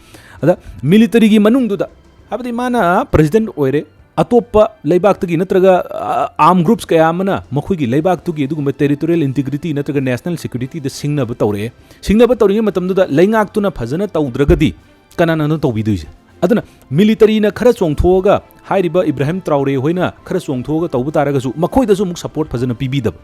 ꯑꯗ militaryꯒꯤ ꯃꯅꯨꯡꯗꯨꯗ, ꯍꯥꯏꯕꯗꯤ ꯃꯥꯅ president ꯑꯣꯏꯔꯦ, ꯑꯇꯣꯞꯄ ꯂꯩꯕꯥꯛꯇꯒꯤ ꯅꯠꯇ꯭ꯔꯒ, ꯑ, armed groups ꯀꯌꯥ ꯑꯃꯅ ꯃꯈꯣꯏꯒꯤ ꯂꯩꯕꯥꯛꯇꯨꯒꯤ ꯑꯗꯨꯒꯨꯝꯕ territorial integrity ꯅꯠꯇ꯭ꯔꯒ national securityꯗ ꯁꯤꯡꯅꯕ ꯇꯧꯔꯛꯑꯦ꯫ ꯁꯤꯡꯅꯕ ꯇꯧꯔꯤꯉꯩ ꯃꯇꯝꯗꯨꯗ ꯂꯩꯉꯥꯛꯇꯨꯅ ꯐꯖꯅ ꯇꯧꯗ꯭ꯔꯒꯗꯤ ꯀꯅꯥꯅ ꯇꯧꯕꯤꯗꯣꯏꯁꯦ? ꯑꯗꯨꯅ militaryꯅ ꯈꯔ ꯆꯣꯡꯊꯣꯛꯑꯒ, ꯍꯥꯏꯔꯤꯕ ꯏꯕ꯭ꯔꯥꯍꯤꯝ ꯇ꯭ꯔꯥꯎꯔꯦ ꯍꯣꯏꯅ ꯈꯔ ꯆꯣꯡꯊꯣꯛꯑꯒ ꯇꯧꯕ ꯇꯥꯔꯒꯁꯨ, ꯃꯈꯣꯏꯗꯁꯨ ꯑꯃꯨꯛ support ꯐꯖꯅ ꯄꯤꯕꯤꯗꯕ꯫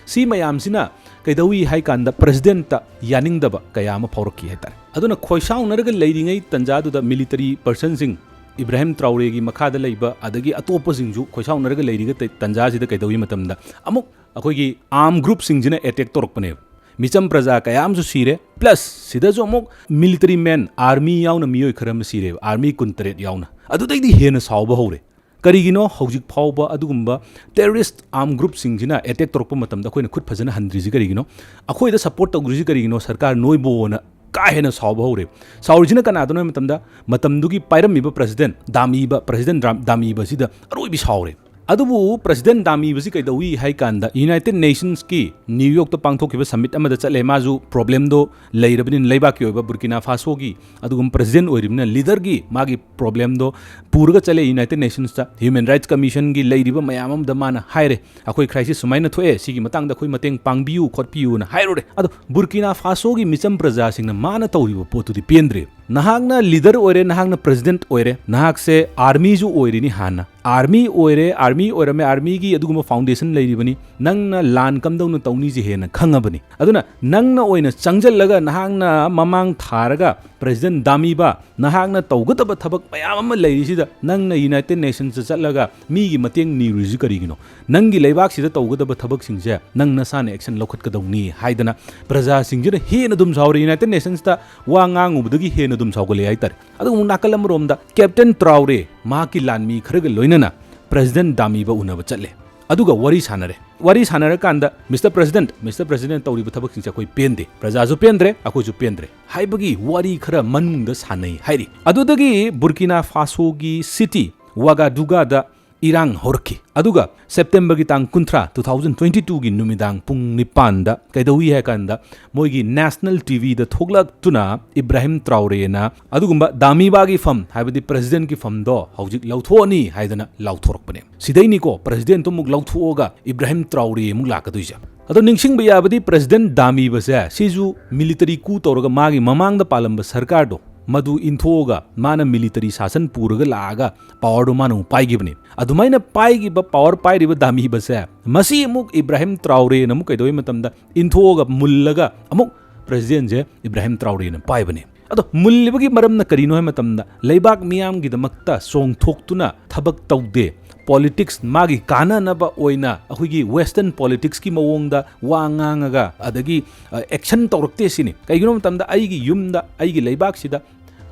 ꯁꯤ ꯃꯌꯥꯝꯁꯤꯅ ꯀꯩꯗꯧꯏ ꯍꯥꯏ ꯀꯥꯟꯗ, presidentꯇ ꯌꯥꯅꯤꯡꯗꯕ ꯀꯌꯥ ꯑꯃ ꯐꯥꯎꯔꯛꯈꯤ ꯍꯥꯏꯇꯥꯔꯦ꯫ ꯑꯗꯨꯅ ꯈꯣꯏꯁꯥꯎꯅꯔꯒ ꯂꯩꯔꯤꯉꯩ ꯇꯟꯖꯥꯗꯨꯗ military personꯁꯤꯡ, ꯏꯕ꯭ꯔꯥꯍꯤꯝ ꯇ꯭ꯔꯥꯎꯔꯦꯒꯤ ꯃꯈꯥꯗ ꯂꯩꯕ ꯑꯗꯒꯤ ꯑꯇꯣꯞꯄꯁꯤꯡꯁꯨ ꯈꯣꯏꯁꯥꯎꯅꯔꯒ ꯂꯩꯔꯤꯉꯩ ꯇ-, ꯇꯟꯖꯥꯁꯤꯗ ꯀꯩꯗꯧꯏ ꯃꯇꯝꯗ, ꯑꯃꯨꯛ ꯑꯩꯈꯣꯏꯒꯤ ꯑꯥꯔꯝ ꯒ꯭ꯔꯨꯞꯁꯤꯡꯁꯤꯅ ꯑꯦꯇꯦꯛ ꯇꯧꯔꯛꯄꯅꯦꯕ꯫ ꯃꯤꯆꯝ ꯄ꯭ꯔꯖꯥ ꯀꯌꯥ ꯑꯃꯁꯨ ꯁꯤꯔꯦ, ꯄ꯭ꯂꯁ ꯁꯤꯗꯁꯨ ꯑꯃꯨꯛ ꯃꯤꯂꯤꯇꯔꯤ ꯃꯦꯟ, ꯑꯥꯔꯃꯤ ꯌꯥꯎꯅ ꯃꯤꯑꯣꯏ ꯈꯔ ꯑꯃ ꯁꯤꯔꯦꯕ, ꯑꯥꯔꯃꯤ ꯀꯨꯟꯇꯔꯦꯠ ꯌꯥꯎꯅ꯫ ꯑꯗꯨꯗꯩꯗꯤ ꯍꯦꯟꯅ ꯁꯥꯎꯕ ꯍꯧꯔꯦ꯫ ꯀꯔꯤꯒꯤꯅꯣ ꯍꯧꯖꯤꯛ ꯐꯥꯎꯕ ꯑꯗꯨꯒꯨꯝꯕ ꯇꯦꯔꯣꯔꯤꯁ꯭ꯠ ꯑꯥꯔꯝ ꯒ꯭ꯔꯨꯞꯁꯤꯡꯁꯤꯅ ꯑꯦꯇꯦꯛ ꯇꯧꯔꯛꯄ ꯃꯇꯝꯗ ꯑꯩꯈꯣꯏꯅ ꯈꯨꯠ ꯐꯖꯅ ꯍꯟꯗ꯭ꯔꯤꯁꯤ ꯀꯔꯤꯒꯤꯅꯣ? ꯑꯩꯈꯣꯏꯗ ꯁꯞꯄꯣꯔꯠ ꯇꯧꯗ꯭ꯔꯤꯁꯤ ꯀꯔꯤꯒꯤꯅꯣ? ꯁꯔꯀꯥꯔ ꯅꯣꯏꯕꯨꯅ ꯀꯥ ꯍꯦꯟꯅ ꯁꯥꯎꯕ ꯍꯧꯔꯦ꯫ ꯁꯥꯎꯔꯤꯁꯤꯅ ꯀꯅꯥꯗꯅꯣ ꯍꯥꯏꯕ ꯃꯇꯝꯗ, ꯃꯇꯝꯗꯨꯒꯤ ꯄꯥꯏꯔꯝꯃꯤꯕ ꯄ꯭ꯔꯁꯤꯗꯦꯟꯠ ꯗꯥꯃꯤꯕ, ꯄ꯭ꯔꯁꯤꯗꯦꯟꯠ ꯗꯥꯝ-, ꯗꯥꯃꯤꯕꯁꯤꯗ ꯑꯔꯣꯏꯕꯤ ꯁꯥꯎꯔꯦ꯫ ꯑꯗꯨꯕꯨ ꯄ꯭ꯔꯁꯤꯗꯦꯟꯠ ꯗꯥꯃꯤꯕꯁꯤ ꯀꯩꯗꯧꯏ ꯍꯥꯏ ꯀꯥꯟꯗ, ꯌꯨꯅꯥꯏꯇꯦꯗ ꯅꯦꯁꯟꯁꯀꯤ ꯅ꯭ꯌꯨ ꯌꯣꯔꯛꯇ ꯄꯥꯡꯊꯣꯛꯈꯤꯕ ꯁꯃꯤꯠ ꯑꯃꯗ ꯆꯠꯂꯦ꯫ ꯃꯥꯁꯨ ꯄ꯭ꯔꯣꯕ꯭ꯂꯦꯝꯗꯣ ꯂꯩꯔꯕꯅꯤꯅ, ꯂꯩꯕꯥꯛꯀꯤ ꯑꯣꯏꯕ ꯕꯨꯔꯀꯤꯅꯥ ꯐꯥꯁꯣꯒꯤ ꯑꯗꯨꯒꯨꯝꯕ ꯄ꯭ꯔꯁꯤꯗꯦꯟꯠ ꯑꯣꯏꯔꯤꯕꯅꯤꯅ, ꯂꯤꯗꯔꯒꯤ ꯃꯥꯒꯤ ꯄ꯭ꯔꯣꯕ꯭ꯂꯦꯝꯗꯣ ꯄꯨꯔꯒ ꯆꯠꯂꯦ ꯌꯨꯅꯥꯏꯇꯦꯗ ꯅꯦꯁꯟꯁꯇ꯫ ꯍ꯭ꯌꯨꯃꯦꯟ ꯔꯥꯏꯠꯁ ꯀꯃꯤꯁꯟꯒꯤ ꯂꯩꯔꯤꯕ ꯃꯌꯥꯝ ꯑꯃꯗ ꯃꯥꯅ ꯍꯥꯏꯔꯦ, "ꯑꯩꯈꯣꯏ ꯀ꯭ꯔꯥꯏꯁꯤꯁ ꯁꯨꯃꯥꯏꯅ ꯊꯣꯛꯑꯦ, ꯁꯤꯒꯤ ꯃꯇꯥꯡꯗ ꯑꯩꯈꯣꯏ ꯃꯇꯦꯡ ꯄꯥꯡꯕꯤꯌꯨ ꯈꯣꯠꯄꯤꯌꯨꯅ" ꯍꯥꯏꯔꯨꯔꯦ꯫ ꯑꯗꯣ ꯕꯨꯔꯀꯤꯅꯥ ꯐꯥꯁꯣꯒꯤ ꯃꯤꯆꯝ ꯄ꯭ꯔꯖꯥꯁꯤꯡꯅ ꯃꯥꯅ ꯇꯧꯔꯤꯕ ꯄꯣꯠꯇꯨꯗꯤ ꯄꯦꯟꯗ꯭ꯔꯦ꯫ ꯅꯍꯥꯛꯅ ꯂꯤꯗꯔ ꯑꯣꯏꯔꯦ, ꯅꯍꯥꯛꯅ ꯄ꯭ꯔꯁꯤꯗꯦꯟꯠ ꯑꯣꯏꯔꯦ, ꯅꯍꯥꯛꯁꯦ ꯑꯥꯔꯃꯤꯁꯨ ꯑꯣꯏꯔꯤꯅꯤ ꯍꯥꯟꯅ꯫ ꯑꯥꯔꯃꯤ ꯑꯣꯏꯔꯦ, ꯑꯥꯔꯃꯤ ꯑꯣꯏꯔꯝꯃꯦ, ꯑꯥꯔꯃꯤꯒꯤ ꯑꯗꯨꯒꯨꯝꯕ ꯐꯥꯎꯟꯗꯦꯁꯟ ꯂꯩꯔꯤꯕꯅꯤ꯫ ꯅꯪꯅ ꯂꯥꯟ ꯀꯝꯗꯧꯅ ꯇꯧꯅꯤꯁꯦ ꯍꯦꯟꯅ ꯈꯪꯉꯕꯅꯤ꯫ ꯑꯗꯨꯅ ꯅꯪꯅ ꯑꯣꯏꯅ ꯆꯪꯁꯤꯜꯂꯒ, ꯅꯍꯥꯛꯅ ꯃꯃꯥꯡ ꯊꯥꯔꯒ, ꯄ꯭ꯔꯁꯤꯗꯦꯟꯠ ꯗꯥꯃꯤꯕ, ꯅꯍꯥꯛꯅ ꯇꯧꯒꯗꯕ ꯊꯕꯛ ꯃꯌꯥꯝ ꯑꯃ ꯂꯩꯔꯤꯁꯤꯗ, ꯅꯪꯅ ꯌꯨꯅꯥꯏꯇꯦꯗ ꯅꯦꯁꯟꯁꯇ ꯆꯠꯂꯒ ꯃꯤꯒꯤ ꯃꯇꯦꯡ ꯅꯤꯔꯨꯔꯤꯁꯤ ꯀꯔꯤꯒꯤꯅꯣ? ꯅꯪꯒꯤ ꯂꯩꯕꯥꯛꯁꯤꯗ ꯇꯧꯒꯗꯕ ꯊꯕꯛꯁꯤꯡꯁꯦ ꯅꯪ ꯅꯁꯥꯅ ꯑꯦꯛꯁꯟ ꯂꯧꯈꯠꯀꯗꯧꯅꯤ ꯍꯥꯏꯗꯅ ꯄ꯭ꯔꯖꯥꯁꯤꯡꯁꯤꯅ ꯍꯦꯟꯅ ꯑꯗꯨꯝ ꯁꯥꯎꯔꯦ꯫ ꯌꯨꯅꯥꯏꯇꯦꯗ ꯅꯦꯁꯟꯁꯇ ꯋꯥ ꯉꯥꯡꯉꯨꯕꯗꯒꯤ ꯍꯦꯟꯅ ꯑꯗꯨꯝ ꯁꯥꯎꯒꯠꯂꯦ ꯍꯥꯏꯇꯥꯔꯦ꯫ ꯑꯗꯨꯒ ꯑꯃꯨꯛ ꯅꯥꯀꯜ ꯑꯃꯔꯣꯝꯗ ꯀꯦꯞꯇꯦꯟ ꯇ꯭ꯔꯥꯎꯔꯦ ꯃꯍꯥꯛꯀꯤ ꯂꯥꯟꯃꯤ ꯈꯔꯒ ꯂꯣꯏꯅꯅ ꯄ꯭ꯔꯁꯤꯗꯦꯟꯠ ꯗꯥꯃꯤꯕ ꯎꯅꯕ ꯆꯠꯂꯦ꯫ ꯑꯗꯨꯒ ꯋꯥꯔꯤ ꯁꯥꯟꯅꯔꯦ꯫ ꯋꯥꯔꯤ ꯁꯥꯟꯅꯔꯀꯥꯟꯗ, "ꯃꯤꯁꯇꯔ ꯄ꯭ꯔꯁꯤꯗꯦꯟꯠ, ꯃꯤꯁꯇꯔ ꯄ꯭ꯔꯁꯤꯗꯦꯟꯠ, ꯇꯧꯔꯤꯕ ꯊꯕꯛꯁꯤꯡꯁꯦ ꯑꯩꯈꯣꯏ ꯄꯦꯟꯗꯦ, ꯄ꯭ꯔꯖꯥꯁꯨ ꯄꯦꯟꯗ꯭ꯔꯦ, ꯑꯩꯈꯣꯏꯁꯨ ꯄꯦꯟꯗ꯭ꯔꯦ" ꯍꯥꯏꯕꯒꯤ ꯋꯥꯔꯤ ꯈꯔ ꯃꯅꯨꯡꯗ ꯁꯥꯟꯅꯩ ꯍꯥꯏꯔꯤ꯫ ꯑꯗꯨꯗꯒꯤ ꯕꯨꯔꯀꯤꯅꯥ ꯐꯥꯁꯣꯒꯤ ꯁꯤꯇꯤ ꯋꯥꯒꯥꯗꯨꯒꯥꯗ ꯏꯔꯥꯡ ꯍꯧꯔꯛꯈꯤ꯫ ꯑꯗꯨꯒ ꯁꯦꯞꯇꯦꯝꯕꯔꯒꯤ ꯇꯥꯡ ꯀꯨꯟꯊ꯭ꯔꯥ, two thousand twenty twoꯒꯤ ꯅꯨꯃꯤꯗꯥꯡ ꯄꯨꯡ ꯅꯤꯄꯥꯟꯗ ꯀꯩꯗꯧꯏ ꯍꯥꯏ ꯀꯥꯟꯗ, ꯃꯣꯏꯒꯤ ꯅꯦꯁꯅꯦꯜ ꯇꯤꯚꯤꯗ ꯊꯣꯛꯂꯛꯇꯨꯅ ꯏꯕ꯭ꯔꯥꯍꯤꯝ ꯇ꯭ꯔꯥꯎꯔꯦꯅ ꯑꯗꯨꯒꯨꯝꯕ ꯗꯥꯃꯤꯕꯥꯒꯤ ꯐꯝ, ꯍꯥꯏꯕꯗꯤ ꯄ꯭ꯔꯁꯤꯗꯦꯟꯠꯀꯤ ꯐꯝꯗꯣ ꯍꯧꯖꯤꯛ ꯂꯧꯊꯣꯛꯑꯅꯤ ꯍꯥꯏꯗꯅ ꯂꯥꯎꯊꯣꯔꯛꯄꯅꯦ꯫ ꯁꯤꯗꯩꯅꯤꯀꯣ ꯄ꯭ꯔꯁꯤꯗꯦꯟꯠꯇꯨ ꯑꯃꯨꯛ ꯂꯧꯊꯣꯛꯑꯒ ꯏꯕ꯭ꯔꯥꯍꯤꯝ ꯇ꯭ꯔꯥꯎꯔꯦ ꯑꯃꯨꯛ ꯂꯥꯛꯀꯗꯣꯏꯁꯦ꯫ ꯑꯗꯣ ꯅꯤꯡꯁꯤꯡꯕ ꯌꯥꯕꯗꯤ, ꯄ꯭ꯔꯁꯤꯗꯦꯟꯠ ꯗꯥꯃꯤꯕꯁꯦ ꯁꯤꯁꯨ ꯃꯤꯂꯤꯇꯔꯤ ꯀꯨ ꯇꯧꯔꯒ ꯃꯥꯒꯤ ꯃꯃꯥꯡꯗ ꯄꯥꯜꯂꯝꯕ ꯁꯔꯀꯥꯔꯗꯣ ꯃꯗꯨ ꯏꯟꯊꯣꯛꯑꯒ ꯃꯥꯅ ꯃꯤꯂꯤꯇꯔꯤ ꯁꯥꯁꯟ ꯄꯨꯔꯒ ꯂꯥꯛꯑꯒ ꯄꯋꯥꯔꯗꯣ ꯃꯥꯅ ꯑꯃꯨꯛ ꯄꯥꯏꯈꯤꯕꯅꯦ꯫ ꯑꯗꯨꯃꯥꯏꯅ ꯄꯥꯏꯈꯤꯕ, ꯄꯋꯥꯔ ꯄꯥꯏꯔꯤꯕ ꯗꯥꯃꯤꯕꯁꯦ ꯃꯁꯤ ꯑꯃꯨꯛ ꯏꯕ꯭ꯔꯥꯍꯤꯝ ꯇ꯭ꯔꯥꯎꯔꯦꯅ ꯑꯃꯨꯛ ꯀꯩꯗꯧꯕꯩ ꯃꯇꯝꯗ ꯏꯟꯊꯣꯛꯑꯒ ꯃꯨꯜꯂꯒ ꯑꯃꯨꯛ ꯄ꯭ꯔꯁꯤꯗꯦꯟꯠꯁꯦ ꯏꯕ꯭ꯔꯥꯍꯤꯝ ꯇ꯭ꯔꯥꯎꯔꯦꯅ ꯄꯥꯏꯕꯅꯦ꯫ ꯑꯗꯣ ꯃꯨꯜꯂꯤꯕꯒꯤ ꯃꯔꯝꯅ ꯀꯔꯤꯅꯣ ꯍꯥꯏꯕ ꯃꯇꯝꯗ, ꯂꯩꯕꯥꯛ ꯃꯤꯌꯥꯝꯒꯤꯗꯃꯛꯇ ꯆꯣꯡꯊꯣꯛꯇꯨꯅ ꯊꯕꯛ ꯇꯧꯗꯦ, ꯄꯣꯂꯤꯇꯤꯛꯁ, ꯃꯥꯒꯤ ꯀꯥꯟꯅꯅꯕ ꯑꯣꯏꯅ ꯑꯩꯈꯣꯏꯒꯤ ꯋꯦꯁꯇꯔꯟ ꯄꯣꯂꯤꯇꯤꯛꯁꯀꯤ ꯃꯑꯣꯡꯗ ꯋꯥ ꯉꯥꯡꯉꯒ ꯑꯗꯒꯤ ꯑꯦꯛꯁꯟ ꯇꯧꯔꯛꯇꯦ ꯁꯤꯅꯤ꯫ ꯀꯩꯒꯤꯅꯣ ꯍꯥꯏꯕ ꯃꯇꯝꯗ ꯑꯩꯒꯤ ꯌꯨꯝꯗ, ꯑꯩꯒꯤ ꯂꯩꯕꯥꯛꯁꯤꯗ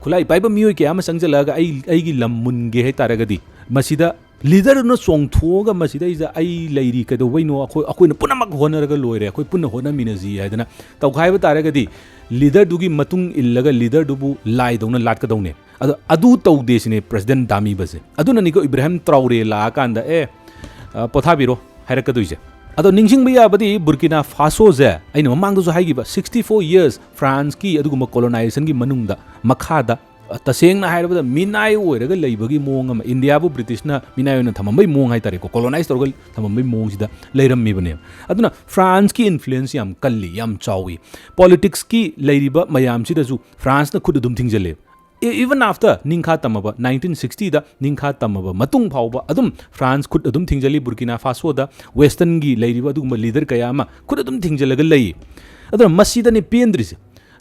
ꯈꯨꯠꯂꯥꯏ ꯄꯥꯏꯕ ꯃꯤꯑꯣꯏ ꯀꯌꯥ ꯑꯃ ꯆꯪꯁꯤꯜꯂꯛꯑꯒ ꯑꯩ, ꯑꯩꯒꯤ ꯂꯝ ꯃꯨꯟꯒꯦ ꯍꯥꯏꯇꯥꯔꯒꯗꯤ, ꯃꯁꯤꯗ ꯂꯤꯗꯔꯗꯨꯅ ꯆꯣꯡꯊꯣꯛꯑꯒ ꯃꯁꯤꯗꯩꯁꯤꯗ ꯑꯩ ꯂꯩꯔꯤ ꯀꯩꯗꯧꯕꯩꯅꯣ, ꯑꯩꯈꯣꯏ, ꯑꯩꯈꯣꯏꯅ ꯄꯨꯝꯅꯃꯛ ꯍꯣꯠꯅꯔꯒ ꯂꯣꯏꯔꯦ, ꯑꯩꯈꯣꯏ ꯄꯨꯟꯅ ꯍꯣꯠꯅꯃꯤꯟꯅꯁꯤ ꯍꯥꯏꯗꯅ ꯇꯧꯈꯥꯏꯕ ꯇꯥꯔꯒꯗꯤ, ꯂꯤꯗꯔꯗꯨꯒꯤ ꯃꯇꯨꯡ ꯏꯜꯂꯒ ꯂꯤꯗꯔꯗꯨꯕꯨ ꯂꯥꯏꯗꯧꯅ ꯂꯥꯠꯀꯗꯧꯅꯦ꯫ ꯑꯗꯣ ꯑꯗꯨ ꯇꯧꯗꯦ ꯁꯤꯅꯦ ꯄ꯭ꯔꯦꯁꯤꯗꯦꯟ ꯗꯥꯃꯤꯕꯁꯦ꯫ ꯑꯗꯨꯅꯅꯤꯀꯣ ꯏꯕ꯭ꯔꯥꯍꯤꯝ ꯇ꯭ꯔꯥꯎꯔꯦ ꯂꯥꯛꯑꯀꯥꯟꯗ, "ꯑꯦ, ꯑ, ꯄꯣꯊꯥꯕꯤꯔꯣ" ꯍꯥꯏꯔꯛꯀꯗꯣꯏꯁꯦ꯫ ꯑꯗꯣ ꯅꯤꯡꯁꯤꯡꯕ ꯌꯥꯕꯗꯤ ꯕꯨꯔꯀꯤꯅꯥ ꯐꯥꯁꯣꯁꯦ, ꯑꯩꯅ ꯃꯃꯥꯡꯗꯁꯨ ꯍꯥꯏꯈꯤꯕ, sixty four years ꯐ꯭ꯔꯥꯟꯁꯀꯤ ꯑꯗꯨꯒꯨꯝꯕ ꯀꯣꯂꯣꯅꯥꯏꯖꯦꯁꯟꯒꯤ ꯃꯅꯨꯡꯗ, ꯃꯈꯥꯗ, ꯑ, ꯇꯁꯦꯡꯅ ꯍꯥꯏꯔꯕꯗ ꯃꯤꯅꯥꯏ ꯑꯣꯏꯔꯒ ꯂꯩꯕꯒꯤ ꯃꯑꯣꯡ ꯑꯃ, ꯏꯟꯗꯤꯌꯥꯕꯨ ꯕ꯭ꯔꯤꯇꯤꯁꯅ ꯃꯤꯅꯥꯏ ꯑꯣꯏꯅ ꯊꯝꯃꯝꯕꯩ ꯃꯑꯣꯡ ꯍꯥꯏꯇꯥꯔꯦꯀꯣ, ꯀꯣꯂꯣꯅꯥꯏꯁ ꯇꯧꯔꯒ ꯊꯝꯃꯝꯕꯩ ꯃꯑꯣꯡꯁꯤꯗ ꯂꯩꯔꯝꯃꯤꯕꯅꯦꯕ꯫ ꯑꯗꯨꯅ ꯐ꯭ꯔꯥꯟꯁꯀꯤ ꯏꯟꯐ꯭ꯂꯨꯌꯦꯟꯁ ꯌꯥꯝ ꯀꯜꯂꯤ, ꯌꯥꯝ ꯆꯥꯎꯏ꯫ ꯄꯣꯂꯤꯇꯤꯛꯁꯀꯤ ꯂꯩꯔꯤꯕ ꯃꯌꯥꯝꯁꯤꯗꯁꯨ ꯐ꯭ꯔꯥꯟꯁꯅ ꯈꯨꯠ ꯑꯗꯨꯝ ꯊꯤꯡꯖꯤꯜꯂꯦ꯫ Even after ꯅꯤꯡꯈꯥ ꯇꯝꯃꯕ, nineteen sixty ꯗ ꯅꯤꯡꯈꯥ ꯇꯝꯃꯕ ꯃꯇꯨꯡ ꯐꯥꯎꯕ ꯑꯗꯨꯝ ꯐ꯭ꯔꯥꯟꯁ ꯈꯨꯠ ꯑꯗꯨꯝ ꯊꯤꯡꯖꯤꯜꯂꯤ꯫ ꯕꯨꯔꯀꯤꯅꯥ ꯐꯥꯁꯣꯗ ꯋꯦꯁꯇꯔꯟꯒꯤ ꯂꯩꯔꯤꯕ ꯑꯗꯨꯒꯨꯝꯕ ꯂꯤꯗꯔ ꯀꯌꯥ ꯑꯃ ꯈꯨꯠ ꯑꯗꯨꯝ ꯊꯤꯡꯖꯤꯜꯂꯒ ꯂꯩ꯫ ꯑꯗꯨꯅ ꯃꯁꯤꯗꯅꯤ ꯄꯦꯟꯗ꯭ꯔꯤꯁꯦ꯫